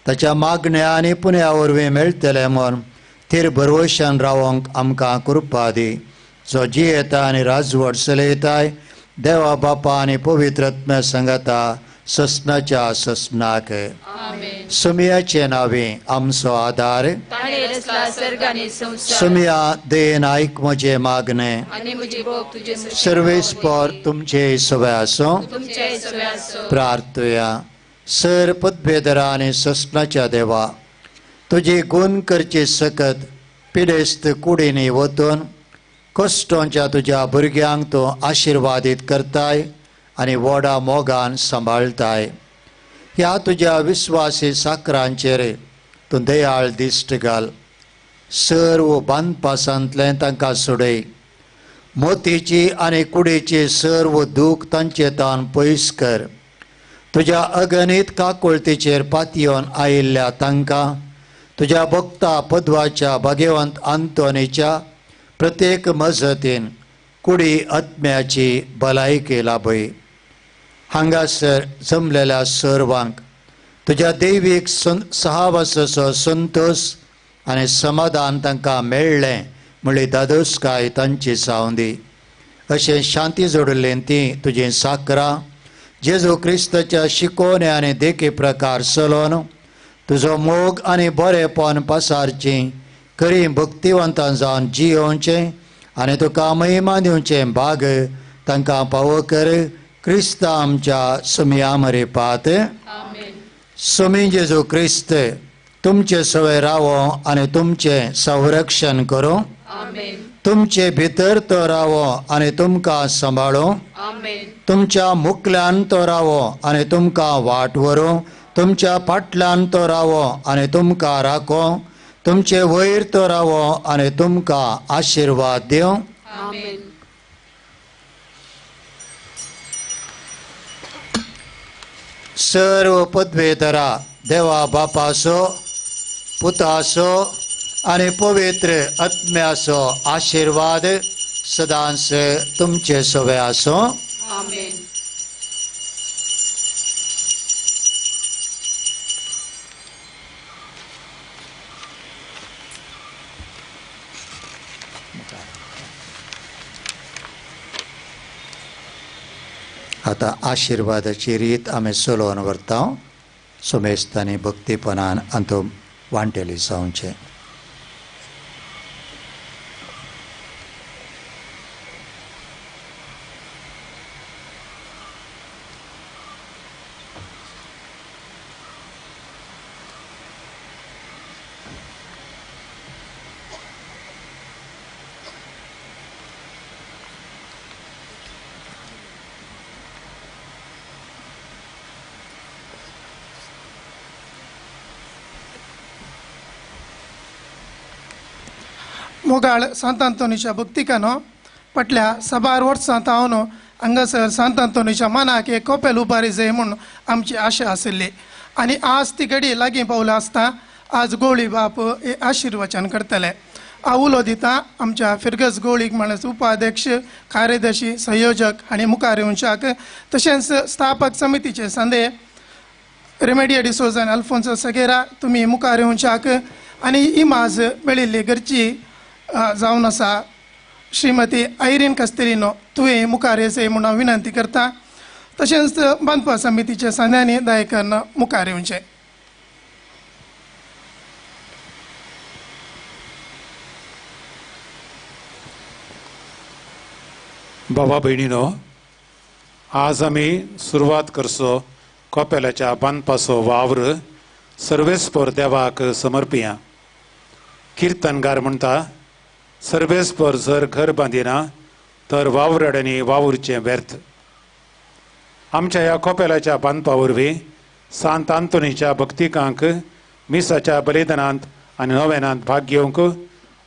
ताच्या मागण्या आनी पुण्या वरवीं मेळटलें म्हूण थीर भरवशान रावंक आमकां कृपा दी. जो जियेता आनी राजवट चलयताय देवा बापा आनी पवित्र आत्म्या संगता ससनाच्या ससनाक. सुमियाचे नावे आमचो आदार. सुमिया दयेन आयक म्हजें मागणें. सर्वेस्पर तुमचे सवय आसूं. प्रार्थुया. सर पदभेदरा आनी ससनाच्या देवा तुजी गुण करची सकत पिडेस्त कुडींनी वतून कश्टोंच्या तुज्या भुरग्यांक तूं आशिर्वादीत करताय आनी व्हडा मोगान सांबाळटाय. ह्या तुज्या विस्वासी साकरांचेर तूं दयाळ दिश्ट घाल. सर्व बांदपासांतलें तांकां सोडय. मोतीची आनी कुडीची सर्व दूख तांचे तान पयस कर. तुज्या अगणीत काकुळतीचेर पातयेवन आयिल्ल्या तांकां तुज्या भक्ता पदवाच्या भाग्यवंत अंतोनीच्या प्रत्येक मजतीन कुडी आत्म्याची भलायकी लाभय. हांगासर जमलेल्या सर्वांक तुज्या दैवीक सहावासाचो संतोश आनी समाधान तांकां मेळ्ळें म्हणली दादोसकाय तांची जावं दी. अशें शांती जोडिल्लें ती तुजी साकरां जेजू क्रिस्ताच्या शिकोवण्या आनी देखी प्रकार चलोवन तुजो मोग आनी बरेपण पसारचीं खरी भक्तिवंतां जावन जियोवचें आनी तुका महिमा दिवचें भाग तांकां पावो कर. क्रिस्त आमच्या सुमया मरेपात. सुमी जेजू क्रिस्त तुमचे सवय रावो आनी तुमचें संरक्षण करूं. तुमचे भितर तो रावो आनी तुमकां सांबाळूं. तुमच्या मुखल्यान तो रावो आनी तुमकां वाट व्हरूं. तुमच्या फाटल्यान तो रावो आनी तुमकां राखो. तुमचे वयर तो रावो आनी तुमकां आशिर्वाद दिवं. सर्व पदवेतरा देवा बापाचो पुताचो आनी पवित्र आत्म्याचो आशिर्वाद सदांच तुमचे सवे आसूं. आतां आशिर्वादाची रीत आमी चलोवन व्हरता. सुमेस्तांनी भक्तीपणान अंतू वांटेली जावचें. मोगाळ सांत आंतोनीच्या भक्तिकानो फाटल्या साबार वर्सां हांव हांगासर सांत आंतोनीच्या मनाक एक कोपेल उबारी जाय म्हूण आमची आशा आशिल्ली आनी आज ती घडी लागीं पावला आसता आज गोळी बाप हे आशिर्वचन करतले. उलो दिता आमच्या फिरगज गोळीक म्हणल्यार उपाध्यक्ष कार्यदर्शी संयोजक आनी मुखार येवच्याक तशेंच स्थापक समितीचे संदे रेमेडिया डिसोजा आनी अल्फोन्सो सगेरा तुमी मुखार येवच्याक आनी इमाज मेळिल्ली घरची जावन आसा श्रीमती आयरीन कास्तेलिनो तुवें मुखार येवचें म्हूण हांव विनंती करता. तशेंच बांदपा समितीच्या सांद्यांनी दायकान मुखार येवचें. बाबा भयणीनो, आज आमी सुरवात करचो कोपेलाच्या बांदपाचो वावर सर्वेस्पर देवाक समर्पिया. किर्तनगार म्हणटा, सर्वेस्पर जर घर बांदिना तर वावराड्यांनी वावुरचें व्यर्थ. आमच्या ह्या कोपेलाच्या बांदपा वरवीं सांत आंतोनीच्या भक्तिकांक मिसाच्या बलिदानांत आनी नोवेनांत भाग घेवंक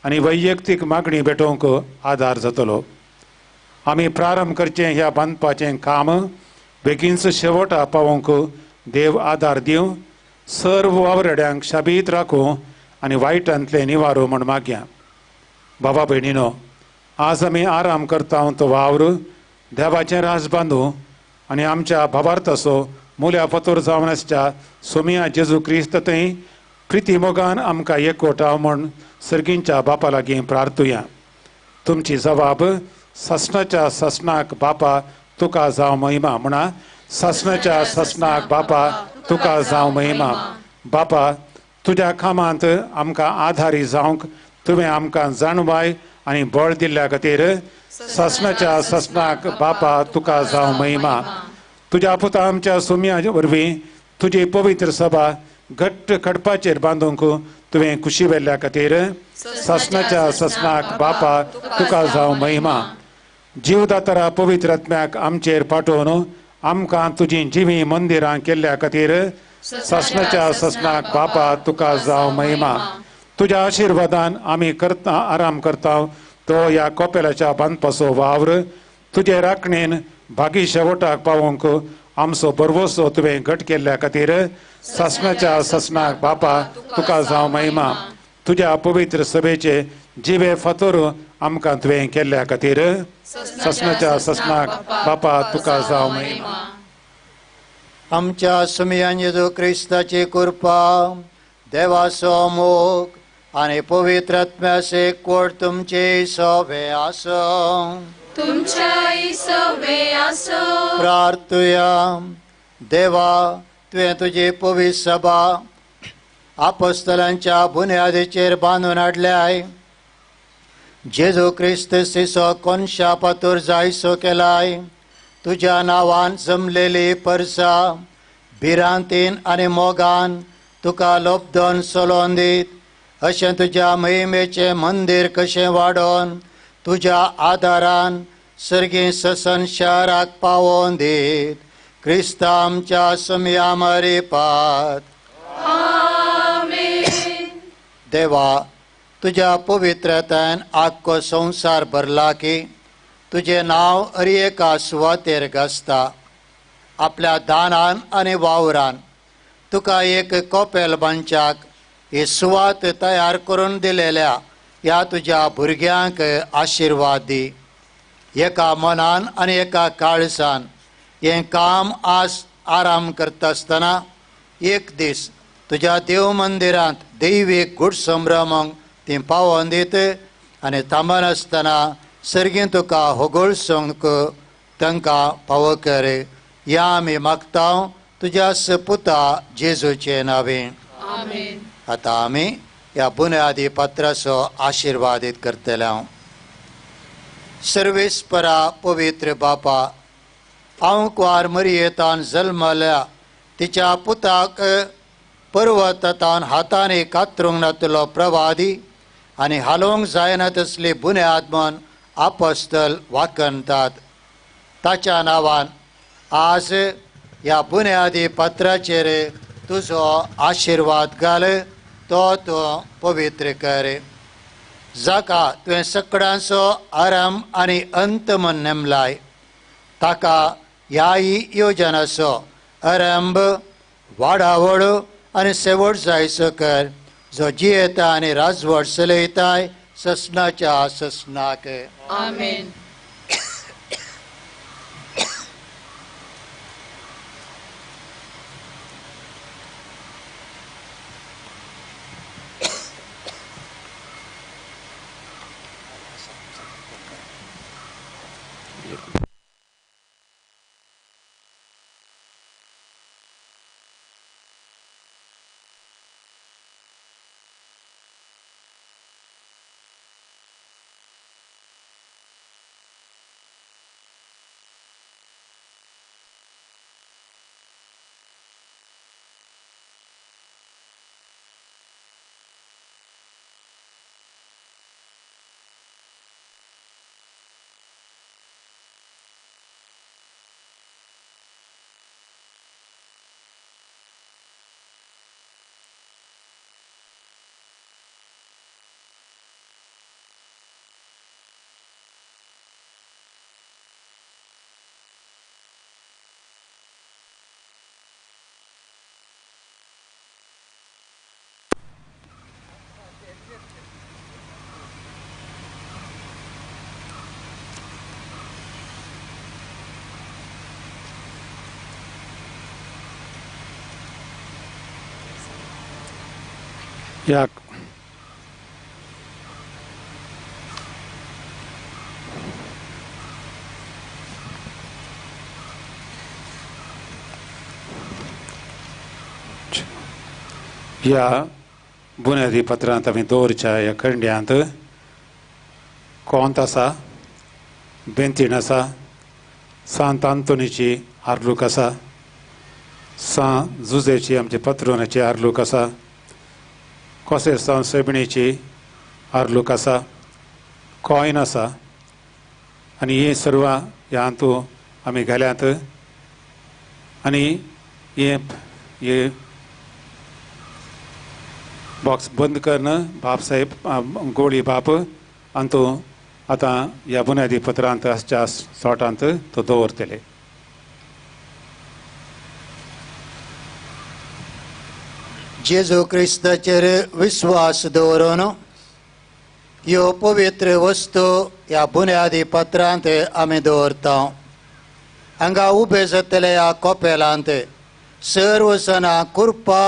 आनी वैयक्तीक मागणी भेटोवंक आदार जातलो. आमी प्रारंभ करचें ह्या बांदपाचें काम बेगीनच शेवटा पावोवंक देव आदार दिवं. सर्व वावराड्यांक शाबीत राखूं आनी वायटांतलें निवारो म्हूण मागया. बाबा भयणीनो, आज आमी आराम करता तो वावर देवाचें राज बांदू आनी आमच्या भावार्थाचो मुल्या फातोर जावन आसच्या सोमिया जेजू क्रिस्त थंय प्रिती मोगान आमकां एकवटाव म्हूण सर्गींच्या बापा लागीं प्रार्थुया. तुमची जबाब सासणाच्या सासणाक बापा तुका जावं महिमा म्हणा. सासणाच्या सासणाक बापा तुका जावं महिमा. बापा, तुज्या कामांत आमकां आधारी जावंक तुवें आमकां जाणवाय आनी बळ दिल्ल्या खातीर सासणाच्या सासणाक बापा तुका जावं महिमा. तुज्या पुता आमच्या सोम्या वरवीं तुजी पवित्र सभा घट्ट खडपाचेर बांदूंक तुवें खुशी व्हेल्ल्या खातीर सासणाच्या सासणाक बापा तुका जावं महिमा. जीवदातारा पवित्र आत्म्याक आमचेर पाठोवन आमकां तुजीं जिवीं मंदिरां केल्ल्या खातीर सासणाच्या सासणाक बापा तुका जावं महिमा. तुज्या आशिर्वादान आमी करता आराम करता तो ह्या कोपेलाच्या बांदपाचो वावर तुजे राखणेन भागी शेवटाक पावोवंक आमचो बरवसो तुवें घट केल्ल्या खातीर सासणाच्या सासणाक बापा तुका जावं महिमा. तुज्या पवित्र सभेचे जिवे फातोर आमकां तुवें केल्ल्या खातीर सासणाच्या सासणाक बापा तुका जावं महिमा. आमच्या सुमयान जेजू क्रिस्ताची कृपा, देवाचो मोग आनी पवित्र आत्म्याचे एकवट तुमचे सवे आसूं. तुमच्याय सवे आसूं. प्रार्थुया. देवा, तुवें तुजी पवित्र सभा आपोस्तलांच्या बुन्यादीचेर बांदून हाडल्याय. जेजू क्रिस्त सिसो कोनशा पातूर जायसो केलाय. तुज्या नांवान जमलेली परसा भिरांतीन आनी मोगान तुका लोबदोन चलोवन दीत अशें तुज्या महिमेचें मंदीर कशें वाडोवन तुज्या आदारान सर्गी ससन शाराक पावोवन दीत क्रिस्ता आमच्या समया मरिपात. देवा तुज्या पवित्रतायन आख्खो संवसार भरला की तुजें नांव हर एका सुवातेर गाजता. आपल्या दानान आनी वावरान तुका एक कोपेल बांदच्याक ही सुवात तयार करून दिलेल्या ह्या तुज्या भुरग्यांक आशिर्वाद दी. एका मनान आनी एका काळसान हें काम आज आराम करता आसतना एक दीस तुज्या देव मंदिरांत दैवीक गूढ संभ्रमांक ती पावोवन दीत आनी थांबनासतना सर्गीं तुका होगोळसूंक तांकां पावो कर. ह्या आमी मागता तुज्या सपुता जेजूचे नांवे. आतां आमी ह्या बुन्यादी पात्राचो आशिर्वादीत करतले. हांव सर्वेस्परा पवित्र बापा, हांव कुवार मरियेतान जल्मल्या तिच्या पुताक पर्वतान हातांनी कातरूंक नातलो प्रवादी आनी हालोवंक जायना तसली बुन्याद म्हूण आपस्तल वाखणतात. ताच्या नांवान आज ह्या बुन्यादी पात्राचेर तुजो आशिर्वाद घाल, तो तूं पवित्र कर. जाका तुवें सगळ्यांचो आरंभ आनी अंत म्हूण नेमलाय ताका ह्या योजनाचो आरंभ, वाडावळ आनी शेवट जायचो कर, जो जियेता आनी राजवट चलयताय ससनाच्या ससनाक. आमेन. ह्या ह्या बुन्यादी पत्रांत आमी दवरच्या ह्या खंड्यांत कोंत आसा, बेंतीण आसा, सांत आंतोनीची आर्लूक आसा, सां जुजेची आमचे पत्रोनाची आर्लूक आसा, कोसे सां सेबणीची आर्लूक आसा, कॉयन आसा आनी हे सर्व ह्या हातूं आमी घाल्यात. आनी हे बॉक्स बंद करून बाप साहेब गोळी बाप आनी आतां ह्या बुन्यादी पत्रांत आसच्या सोटांत तो दवरतले. जेजू क्रिस्ताचेर विस्वास दवरून ह्यो पवित्र वस्तू ह्या बुन्यादी पत्रांत आमी दवरता. हांगा उबे जातले ह्या कोपेलांत सर्व जाणां कृपा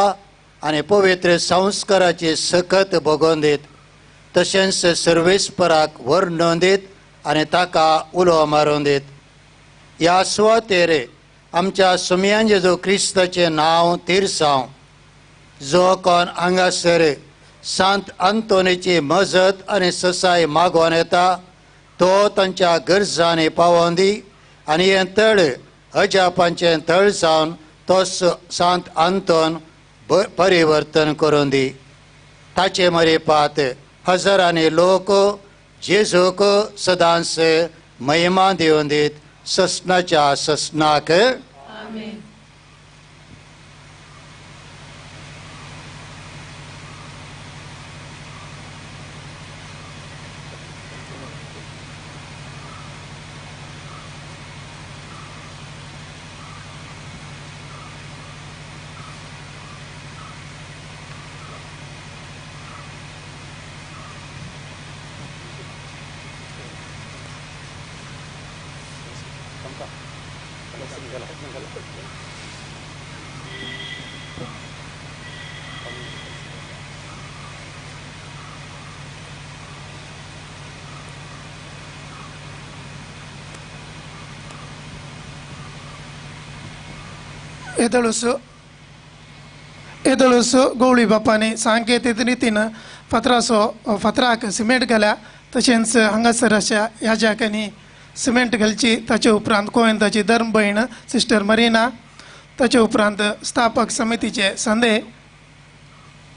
आनी पवित्र संस्काराची सकत भोगोवन दीत, तशेंच सर्वेस्पराक वर्णून दीत आनी ताका उलो मारून दीत. ह्या सुवातेर आमच्या सुमयान जेजू क्रिस्ताचें नांव तिरसांव, जो कोण हांगासर सांत आंतोनीची मजत आनी ससाय मागोवन येता तो तांच्या गरजांनी पावोवन दी आनी हें तळ अजापांचें तळ जावन तो सांत आंतोन परिवर्तन करून दी. ताचे मरेपात हजारांनी लोक जेजूक सदांच महिमा दिवन दीत ससनाच्या ससनाक. एदळूस गवळी बापांनी सांकेतीक रितीन फातराचो फातराक सिमेंट घाल्या. तशेंच हांगासर अशा ह्या जाग्यांनी सिमेंट घालची. ताचे उपरांत गोविंदाची धर्म भयण सिस्टर मरीना, ताचे उपरांत स्थापक समितीचे संदे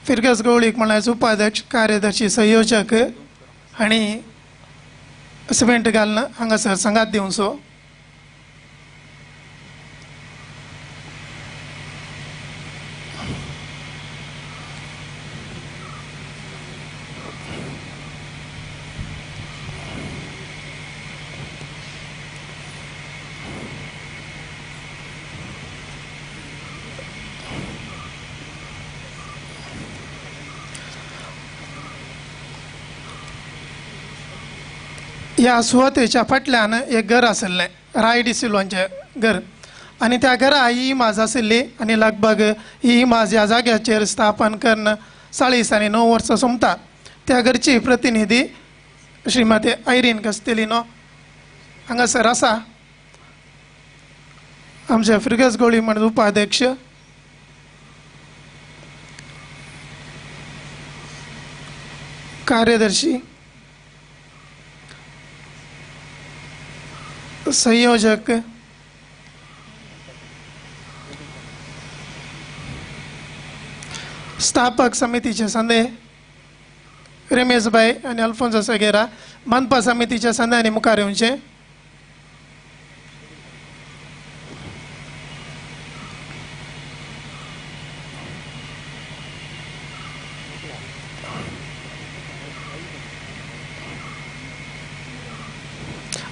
फिरगज गवळीक म्हणल्यार उपाध्यक्ष कार्यदर्शी संयोजक हांणी सिमेंट घालून हांगासर सांगात दिवचो. ह्या सुवातेच्या फाटल्यान एक घर आशिल्लें, राय डिसिल्वांचें घर, आनी त्या घरा ही इमाज आशिल्ली आनी लगभग ही इमाज ह्या जाग्याचेर स्थापन करून 40 आनी 9 वर्सां सोंपता. त्या घरची प्रतिनिधी श्रीमती आयरीन कस्तेलिनो हांगासर आसा. आमचे फिरगज गोळी म्हण उपाध्यक्ष कार्यदर्शी संयोजक स्थापक समितीचे संदे रमेश भाई आनी अल्फोन्सो सगेरा बांदपा समितीच्या संद्यांनी मुखार येवचें.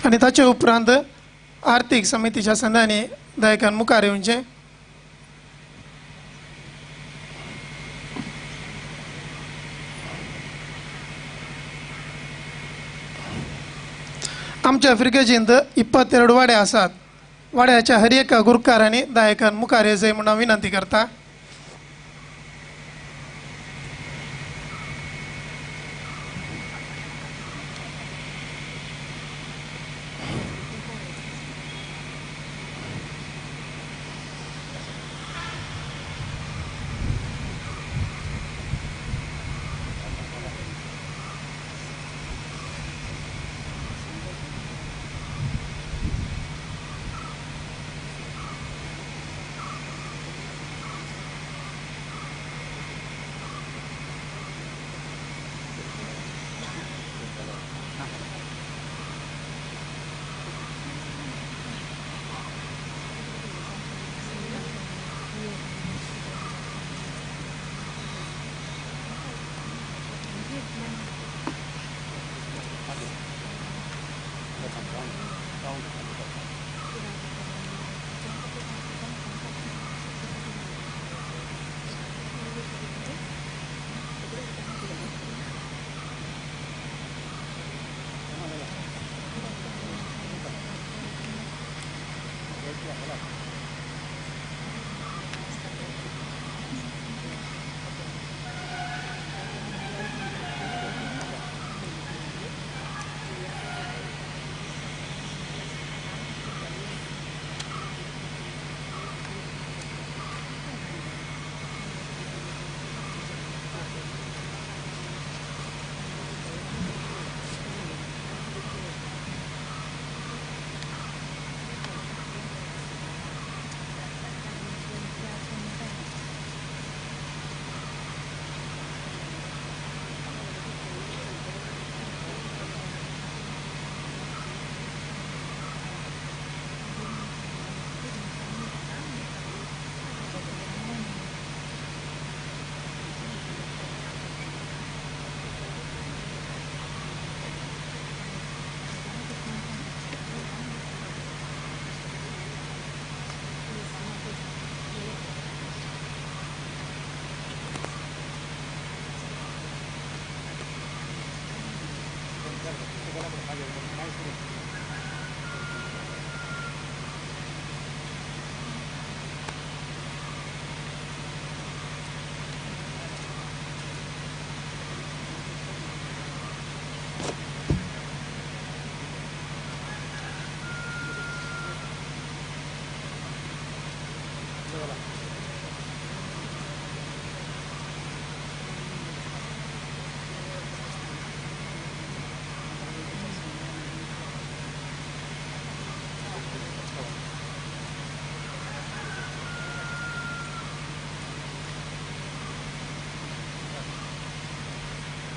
आनी ताचे उपरांत आर्थीक समितीच्या संद्यांनी दायकान मुखार येवचें. आमच्या फिरगेजींत 22 वाडे आसात. वाड्याच्या हर एका गुरकारांनी दायकान मुखार येवचें म्हूण हांव विनंती करता.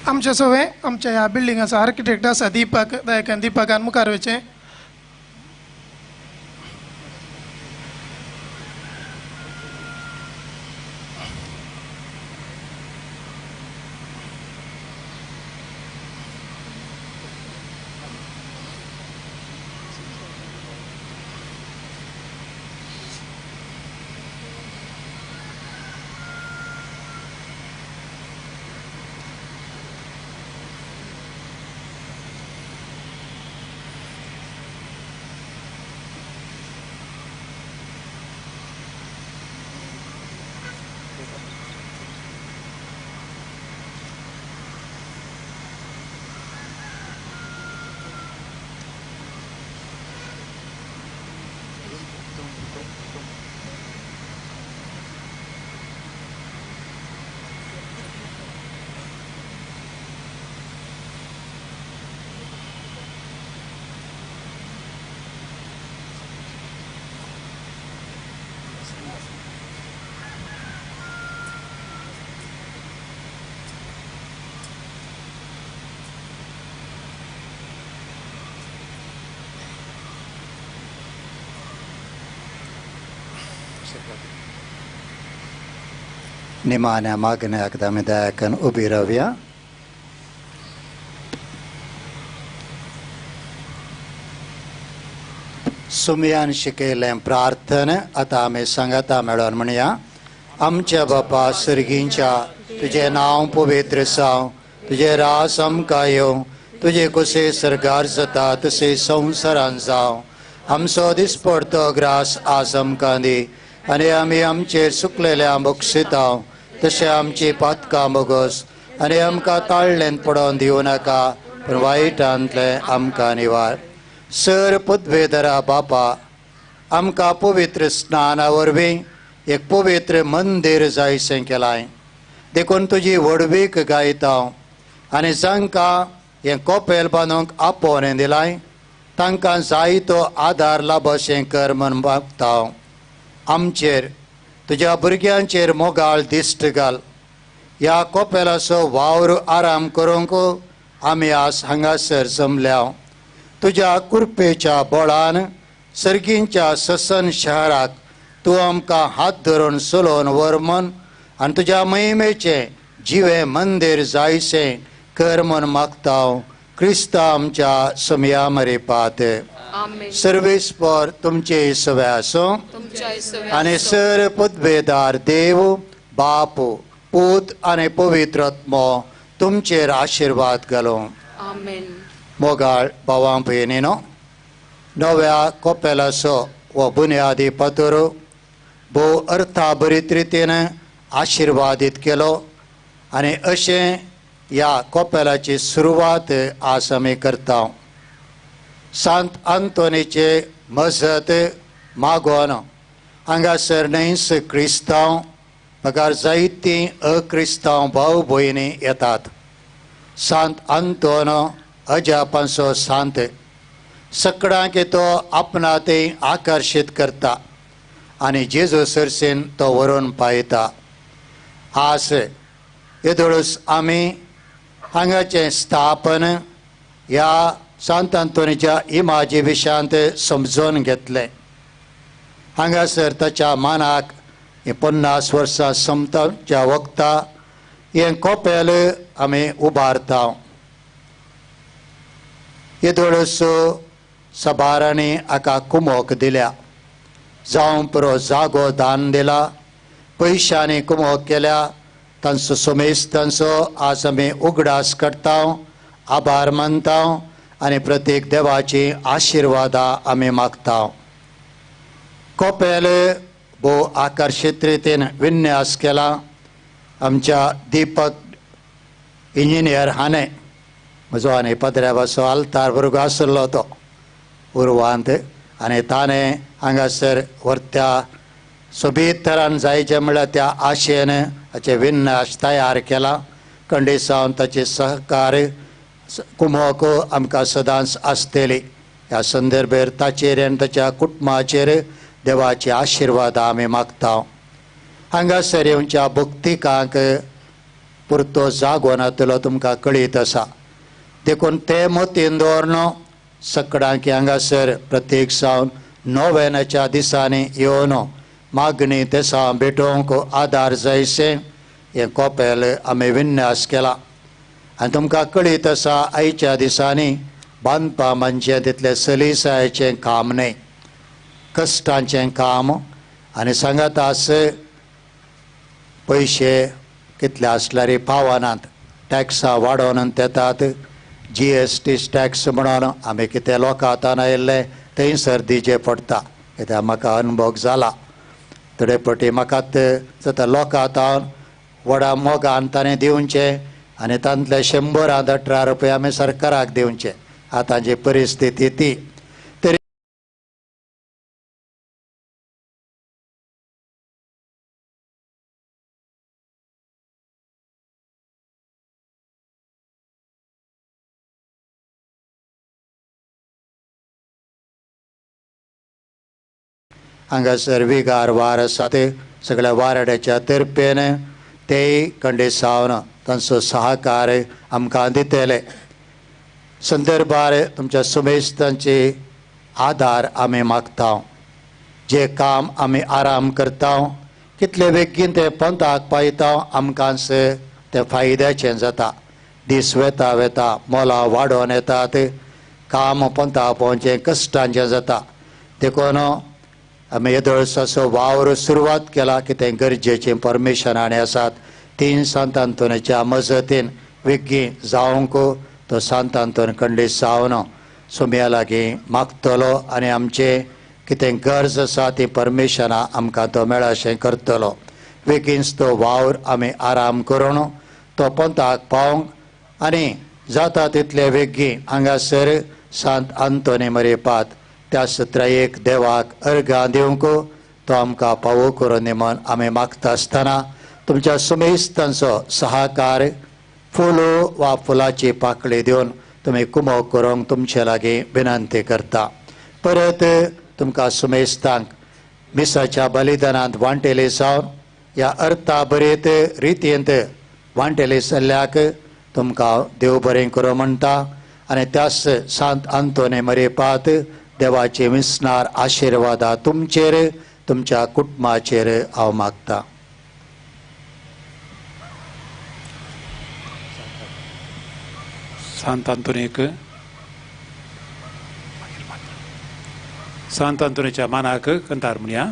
आमच्या सवे आमच्या ह्या बिल्डिंगाचो आर्किटेक्ट आसा दीपक दयाकन, दीपकान मुखार वयचें. निमाण्या मागण्याक आमी दयाकन उबी रावया. सुमयान शिकयलें प्रार्थना आतां आमी सांगाता मेळोन म्हणया. आमच्या बापा सर्गींच्या, तुजें नांव पवित्र जावं, तुजें रास आमकां येवं, तुजें कशें सर्गार जाता तशें संवसारान जावं. आमचो दिसपडतो ग्रास आज आमकां दी आनी आमी आमचेर सुकलेल्या बक्षिता तशें आमची पातकां बोगस आनी आमकां ताळ्ळेंत पडोवन दिवं नाका, पूण वायटांतलें आमकां निवार. सर पदवेधरा बापा, आमकां पवित्र स्नाना वरवीं एक पवित्र मंदीर जायशें केलां, देखून तुजी व्हडवीक गायता आनी जांकां हें कोपेल बांदूंक आपोवणें दिलां तांकां जायतो आदार लाबशें कर म्हूण मागता. आमचेर तुज्या भुरग्यांचेर मोगाळ दिश्ट घाल. ह्या कोपेलाचो वावर आराम करूंक आमी आज हांगासर जमल्या. तुज्या कृपेच्या बळान सर्गींच्या ससन शहराक तूं आमकां हात धरून चलोवन व्हर म्हूण आनी तुज्या महिमेचें जिवें मंदीर जायशें कर म्हूण मागता. क्रिस्ता आमच्या समया मरेपात. सर्वेस्पर तुमचे सवे आसूं आनी सर पदवेदार देव बाप पूत आनी पवित्र आत्मो तुमचेर आशिर्वाद घालूं. मोगाळ भावां भयणीनो, नव्या कोपेलाचो हो बुन्यादी फातर भोव अर्थाभरीत रितीन आशिर्वादीत केलो आनी अशें ह्या कोपेलाची सुरवात आज आमी करता. सांत आंतोनीचे मजत मागोन हांगासर न्हयच क्रिस्तांव मगर जायतीं अक्रिस्तांव भाव भयणी येतात. सांत आंतोन अजापांचो सांत सकडांक तो आपणा ते आकर्शीत करता आनी जेजू सरसेन तो व्हरून पायता. आज येदोळूच आमी हांगाचें स्थापन ह्या सांत आंतोनीच्या इमाजी विशयांत समजून घेतलें. हांगासर ताच्या मानाक 50 वर्सां समताच्या वखता हें कोपेल आमी उबारता. येदोळूच सबारांनी हाका कुमोक दिल्या, जावं पुरो जागो दान दिला, पयशांनी कुमोक केल्या. तांचो सोमेस तांचो आज आमी उगडास करता, आभार मानता आनी प्रत्येक देवाची आशिर्वादां आमी मागता. कोपेल भोव आकर्शीत रितीन विन्यास केला आमच्या दीपक इंजिनियर हाणें. म्हजो आनी पदऱ्याबाचो आल्तार भुरगो आशिल्लो तो उर्वांत आनी ताणें हांगासर व्हरत्या सोबीत तरान जायचें म्हळ्यार त्या आशेन हाचें विन्यास तयार केला. कंडीसावन ताचे सहकार्य कुमोक आमकां सदांच आसतली. ह्या संदर्भेर ताचेर आनी ताच्या कुटुंबाचेर देवाचे आशिर्वाद आमी मागता. हांगासर येवच्या भक्तिकांक पुरतो जागो नातलो तुमकां कळीत आसा, देखून ते मतीन दवरून सकडांक हांगासर प्रत्येक सावन नोवेनाच्या दिसांनी येवन मागणी तेसां भेटोवंक आदार जायशें हें कोपेल आमी विन्यास केला. आनी तुमकां कळीत आसा आयच्या दिसांनी बांदपा म्हणजे तितलें सलीसायेचें काम न्हय, कश्टांचें काम. आनी सांगात आस पयशे कितले आसल्यार पावनात, टॅक्सां वाडोवन येतात, GST tax म्हणून आमी कितें लोकां हातान आयिल्लें थंयसर दिवचें पडटा, कित्याक म्हाका अनुभव जाला. थोडे फावटी म्हाका जाता लोकां हातान व्हडा मोगान ताणें दिवचें आनी तांतले 100 18 रुपया आमी सरकाराक दिवचे. आतांची परिस्थिती ती. तरी हांगासर विगार वार आसा ते सगळ्या वाराड्याच्या तर्फेन तेय कंडीसावन तांचो सहकार आमकां दितले. संदर्भार तुमच्या सुमेस्तांचे आदार आमी मागता. जे काम आमी आराम करता कितले बेगीन ते पंथाक पायता आमकांच ते फायद्याचें जाता. दीस वेता वेता मोलां वाडोवन येतात, काम पंथा पावचें कश्टांचें जाता. देखून आमी येदोळसो वावर सुरवात केला कितें गरजेचीं परमिशनां आसात तीन सांत आंतोनाच्या मजतीन वेगीं जावंक तो सांत आंतोन कंडीसावन सुम्या लागीं मागतलो आनी आमचें कितें गरज आसा ती परमिशनां आमकां तो मेळशें करतलो. बेगीनच तो वावर आमी आराम करून तो पंथाक पावंक आनी जाता तितले वेगीं हांगासर सांत आंतोनी मरेपात त्या सत्रायेक देवाक अर्घां दिवंक तो आमकां पावो करून म्हण आमी मागता आसतना तुमच्या सुमेस्तांचो सहकार फुलो वा फुलाची पाकळी दिवन तुमी कुमोक करूंक तुमचे लागीं विनंती करता. परत तुमकां सुमेस्तांक मिसाच्या बलिदानांत वांटेले जावन ह्या अर्था बरेत रितींत वांटेले सल्ल्याक तुमकां देव बरें करूं म्हणटा आनी त्याच सांत आंतोनी मरेपात देवाचे विसणार आशिर्वादा तुमचेर तुमच्या कुटुंबाचेर हांव मागता. सांत आंतोनीक सांत आंतोनीच्या मानाक कंतार म्हणया.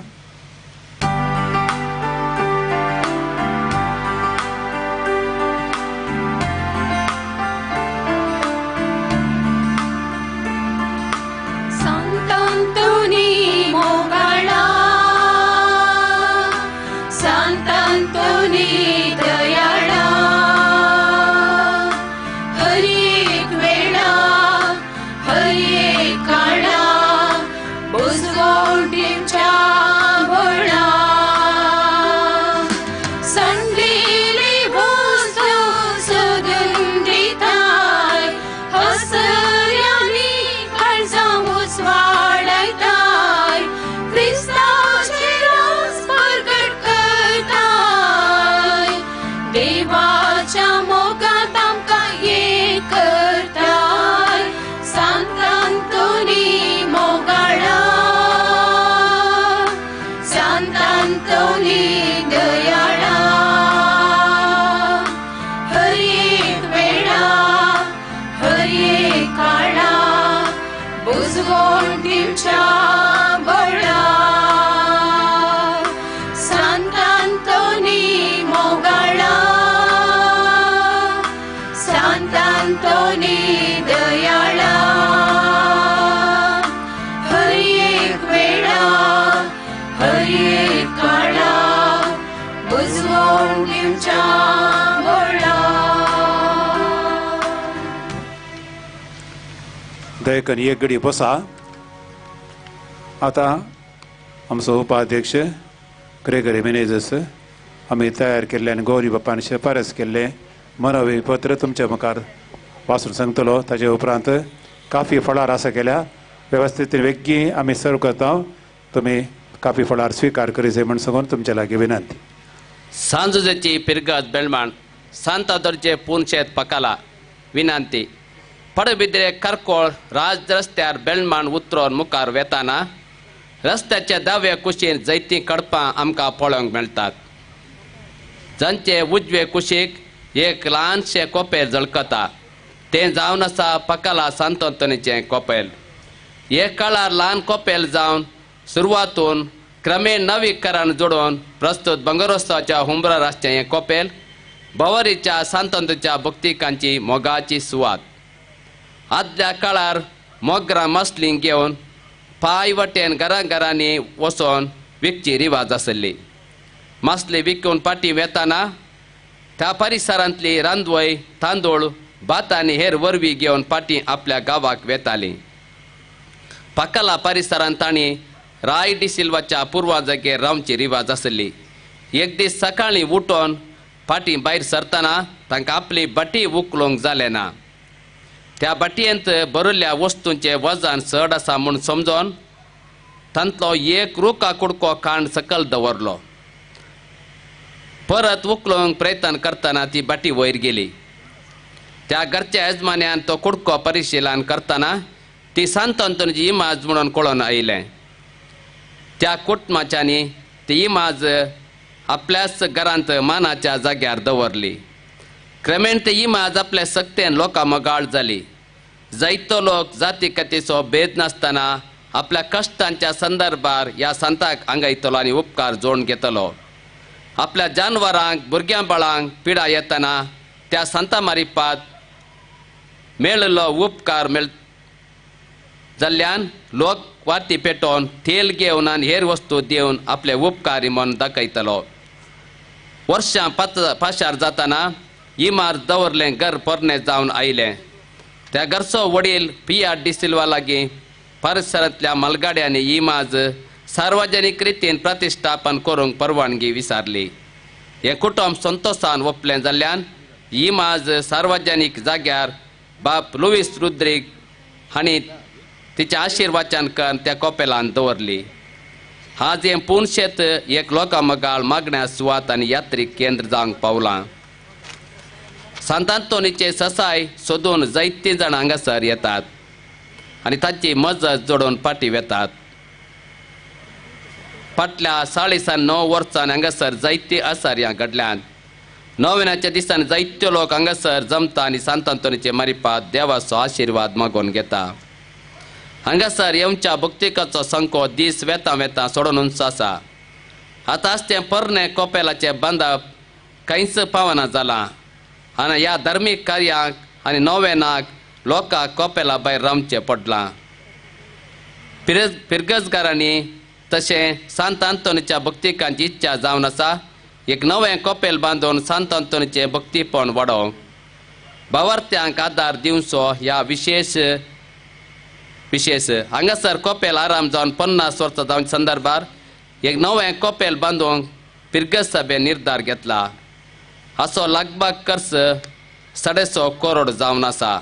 दयकन एक घडी बसा. आतां आमचो उपाध्यक्ष ग्रेगरी मिनेजस आमी तयार केल्ले आनी गौरी बापान शिफारस केल्लें मनोवी पत्र तुमच्या मुखार वाचून सांगतलो. ताजे उपरांत काफी फळार आसा केल्या वेवस्थीत वेगळी आमी सर्व करता. तुमी काफी फळार स्विकार करी म्हूण सांगून तुमच्या लागीं विनंती. सांजुजेची पिरगज बेलमाण सांतादोरचे पुनशेत पकाला विनंती. पडबिद्रे करकोळ राज रस्त्यार बेलमाण उतरोन मुखार वेताना रस्त्याच्या दाव्या कुशीन जैती कडपां आमकां पळोवंक मेळटात. जांचे उजवे कुशीक एक ल्हानशें कोपेल झळकता तें जावन आसा पकाला सांतअंतोनीचें कोपेल. एक काळार ल्हान कोपेल जावन सुरवातून क्रमेण नवीकरण जोडून प्रस्तुत बंगरोत्सवाच्या हुंबरार आसचें हें कोपेल भवरीच्या सांतअंतोनीच्या भक्तिकांची मोगाची सुवात. आदल्या काळार मोगरां मसलीं घेवन पांय वटेन घरां घरांनी वचोन विकची रिवाज आसली. मासली विकून फाटीं वेताना त्या परिसरांतली रांदवय तांदूळ भात आनी हेर वरवीं घेवन फाटीं आपल्या गांवाक वेताली. पाकला परिसरांत तांणी राय डिसिल्वाच्या पुर्वाजागेर रावची रिवाज आसली. एक दीस सकाळीं उठोन फाटीं भायर सरतना तांकां आपली बटी उखलूंक जालें ना. त्या बटयेंत भरिल्ल्या वस्तूंचें वजन चड आसा म्हूण समजोन तांतलो एक रुखा कुडको कांड सकयल दवरलो. परत उखलूंक प्रयत्न करतना ती बटी वयर गेली. त्या घरच्या येजमान्यान तो कुडको परिशिलन करतना ती सांतअंतोनीची इमाज म्हणून कळोन आयलें. त्या कुटुंबाच्यांनी ती इमाज आपल्याच घरांत मानाच्या जाग्यार दवरली. क्रमेण ती इमाज आपल्या सक्तेन लोकां मोगाळ जाली. जायतो लोक जाती कथेचो भेद नासतना आपल्या कश्टांच्या संदर्भार ह्या सांताक आंगयतलो आनी उपकार जोडून घेतलो. आपल्या जानवरांक भुरग्यां बाळांक पिडा येतना त्या सांता मारिपात मेळिल्लो उपकार मेळ जाल्ल्यान लोक वाती पेटोवन तेल घेवन आनी हेर वस्तू दिवन आपले उपकारी म्हूण दाखयतलो. वर्सां पाशार जातना इमार दवरलें घर पोरणें जावन आयलें. त्या घरचो वडील पी आर डिसिल्वा लागीं परिसरांतल्या मालगाड्यांनी इमाज सार्वजनीक रितीन प्रतिश्ठापन करूंक परवानगी विचारली. हें कुटुंब संतोशान ओपलें जाल्ल्यान इमाज सार्वजनीक जाग्यार बाप लुईस रुद्रीग हांणी तिच्या आशिर्वाचन करून त्या कोपेलान दवरली. आज हें पुनशेत एक लोकां मगाळ मागण्या सुवात आनी यात्रीक केंद्र जावंक पावलां. सांतअंतोनीचे ससाय सोदून जायतीं जाणां हांगासर येतात आनी तांची मजत जोडून फाटीं वेतात. फाटल्या 49 वर्सां हांगासर जायतीं आसार्यां घडल्यात. नोवेनाच्या दिसांनी जायते लोक हांगासर जमता आनी सांतअंतोनीचे मारिपात देवाचो आशिर्वाद मागोवन घेता. हांगासर येवच्या भक्तिकाचो संको दीस वेता वेता सोडून उंच आसा. आतांच तें पोरणें कोपेलाचें बांदप कांयच पावना जालां आनी ह्या धार्मीक कार्यांक आनी नोवेनाक लोकांक कोपेला भायर रावचें पडलां. पिरगजगारांनी तशें सांतअंतोनीच्या भक्तिकांची इच्छा जावन आसा एक नवें कोपेल बांदून सांतअंतोनीचें भक्तीपण वाडोवंक भावार्थ्यांक आदार दिवचो ह्या विशेश विशेश हांगासर कोपेल आराम जावन 50 वर्सां जावन संदर्भार एक नवें कोपेल बांदूंक पिरगज सभेन निर्धार घेतला. हाचो लागबाग खर्च 150 करोड जावन आसा.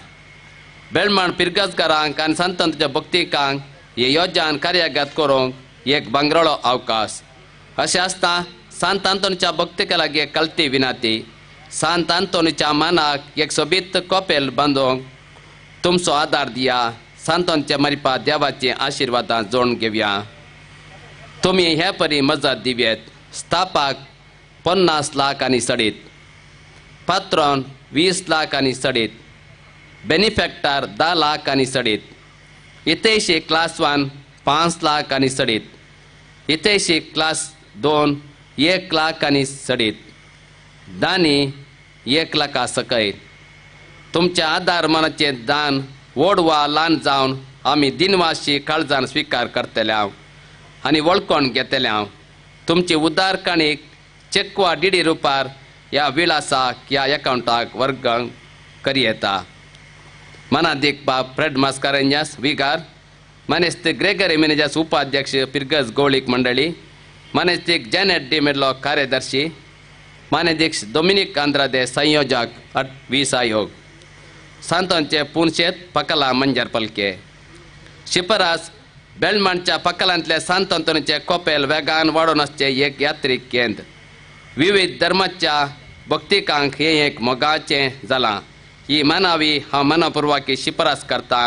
बेलमाण पिरगजगारांक आनी सांतअंतोनीच्या भक्तिकांक हे योजन कार्यागत करूंक एक भांगराळो अवकाश. अशें आसता सांतअंतोनीच्या भक्तिका लागीं एक कलती विनाती सांतअंतोनीच्या मानाक एक सोबीत कोपेल बांदूंक तुमचो आदार दिया. सांतअंतोनीच्या मारिपा देवाची आशिर्वादां जोडून घेवया. तुमी हे परी मजत दिवयेत. स्थापाक 50 लाख आनी सडीत, पात्रोन 20 लाख आनी सडीत, बेनिफॅक्टर 10 लाख आनी सडीत, इतेशी क्लास 1 5 लाख आनी सडीत, इतेशी क्लास 2 1 लाख आनी सडीत, दानी 1 लाखा सकयल. तुमच्या आदार मनाचें दान व्हड वा ल्हान जावन आमी दिनवाशी काळजान स्विकार करतले हांव आनी वळखून घेतले हांव. तुमची उदार काणीक चेक वा डीडी रुपार ह्या विळासाक ह्या अकावंटाक वर्गण करी येता. मनादीक बाब फ्रेड मास्कारेन्यास विगार, मानेस्त ग्रेगरी मेनेजस उपाध्यक्ष पिरगज गौळीक मंडळी, मानेस्तीक जॅनेट डी मेडलो कार्यदर्शी, मानेदीक्ष डोमिनीक आंद्रादे संयोजक अट वीस आयोग, सांतोनचे पुणशेत पकला मंजर पलके. शिपरास बेलमाणच्या पकलांतले सांत अंतोनीचे कोपेल वेगान वाडोवन आसचें एक यात्रीक केंद्र. विविध धर्माच्या भक्तिकांक हें एक मोगाचें जालां. ही मानावी हांव मनापुर्वाकी शिपरास करता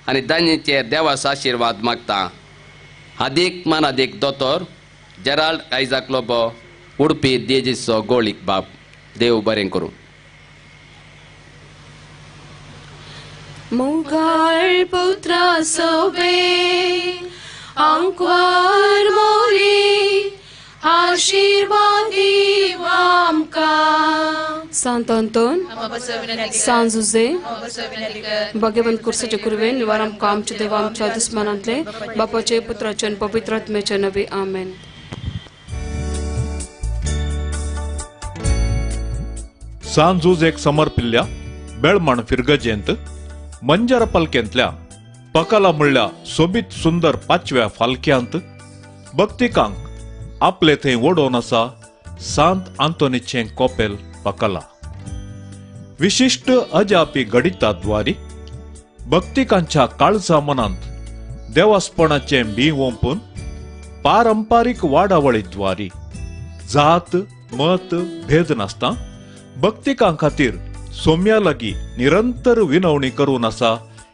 आनी दानीचेर देवाचो आशिर्वाद मागता. आदीक मानादीक दोतोर जेराल्ड आयजाक लोबो, उडपी देजीचो गोळीक बाप. देव बरें करूं. मुगाळ पुत्रा सोबे आंकवार मोरी आशीर्वादी आमकां. सांत अंतोन, सांत जुझे, भाग्यवंत कुर्साचे कुरवेन निवार आमकां आमच्या देवा आमच्या दुस्मानांतले बापाचे पुत्राचे पवित्र आत्म्याचे नवी. आमेन. सांत जुझेक समर्पिल्ल्या बेळमाण फिरगजेंत मंजर पालकेंतल्या पकाला म्हणल्या सोबीत सुंदर पाचव्या फालक्यांत भक्तिकांक आपले थंय ओडोवन आसा सांत आंतोनीचें कोपेल पकाला. विशिश्ट अजापी गणिताद्वारी भक्तिकांच्या काळजा मनांत देवासपणाचें बी ओंपून पारंपारीक वाडावळीद्वारी जात मत भेद नासता भक्तिकां खातीर सोम्या लागीं निरंतर विनवणी करून आसा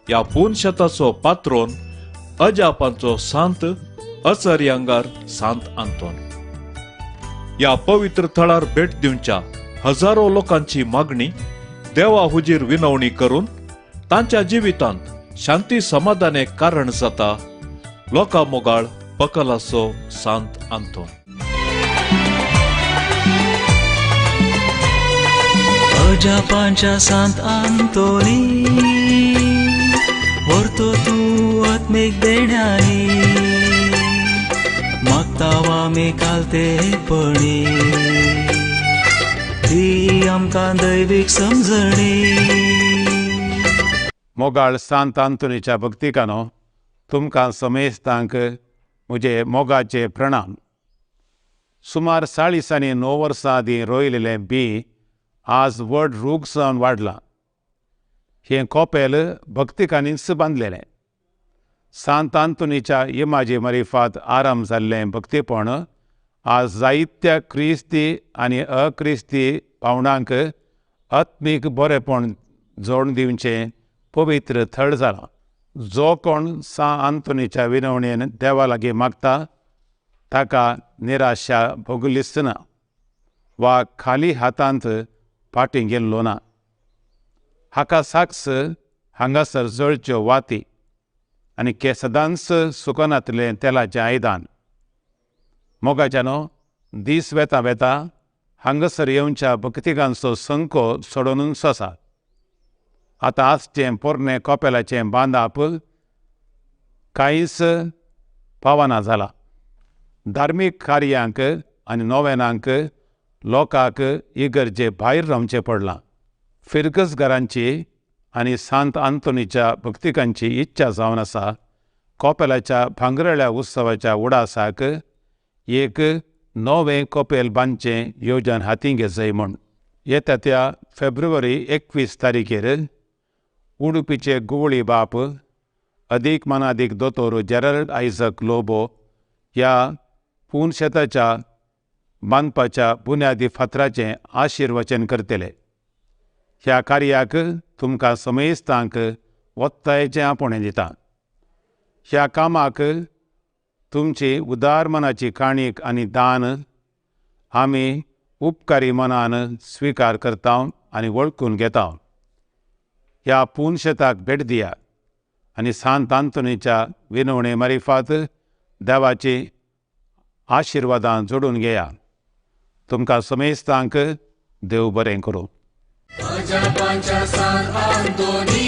ह्या पुनशताचो पात्रोन अजापांचो सांत अचर्यांगार सांत आंतोन. ह्या पवित्र थळार भेट दिवच्या हजारो लोकांची मागणी देवा हुजीर विनवणी करून तांच्या जिवितांत शांती समाधाने कारण जाता लोकां मोगाळ पकलासो सांत आंतोन. अजापांच्या सांत आंतोनी व्हरतो तूं आत्मीक देण्यांनी मागता आमी कालतेपणी ती आमकां दैवीक समजणी. मोगाळ सांत आंतोनीच्या भक्तिकानो तुमकां समेस्तांक म्हजे मोगाचे प्रणाम. सुमार 40 आनी 9 वर्सां आदीं रोयलेलें बी आज व्हड रूख जावन वाडलां. हें कोपेल भक्तिकांनीच बांदलेलें. सांत आंतोनीच्या इमाजी मरिफात आराम जाल्लें भक्तीपण आज जायत्या क्रिस्ती आनी अक्रिस्ती पावणांक आत्मीक बरेपण जोडून दिवचें पवित्र थळ जालां. जो कोण सांत आंतोनीच्या विनवणेन देवा लागीं मागता ताका निराशा भोगलीच ना वा खाली हातांत फाटीं गेल्लो ना. हाका साक्ष हांगासर जळच्यो वाती आनी के सदांच सुकनातलें तेलाचें आयदान. मोगाच्यानो दीस वेता वेता हांगासर येवच्या भक्तिकांचो संको सोडोवनूच आसा. आतां आसचें पोरणें कोपेलाचें बांदाप कांयच पावना जालां. धार्मीक कार्यांक आनी नोवेनांक लोकांक इगर्जे भायर रावचें पडलां. फिरगजगारांची आनी सांत आंतोनीच्या भक्तिकांची इच्छा जावन आसा कोपेलाच्या भांगरळ्या उत्सवाच्या उडासाक एक नवें कोपेल बांदचें योजन हातीं घेजय म्हूण. येता त्या फेब्रुवारी 21 तारीखेर उडुपीचे गुवळी बाप अदीक मानादीक दोतोर जेराल्ड आयजक लोबो ह्या पुनशेताच्या बांदपाच्या बुन्यादी फातराचें आशिर्वचन करतले. ह्या कार्याक तुमकां समेस्तांक ओत्तायेचें आपोवणें दिता. ह्या कामाक तुमची उदार मनाची काणीक आनी दान आमी उपकारी मनान स्विकार करता आनी वळखून घेता. ह्या पुनशेताक भेट दिया आनी सांत आंतोनीच्या विनवणे मारिफात देवाची आशिर्वादां जोडून घेया. तुमकां समेस्तांक देव बरें करूं. अजापांच्या सांत आंतोनी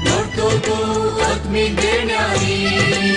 व्हरतो तूं आत्मीक देण्यांनी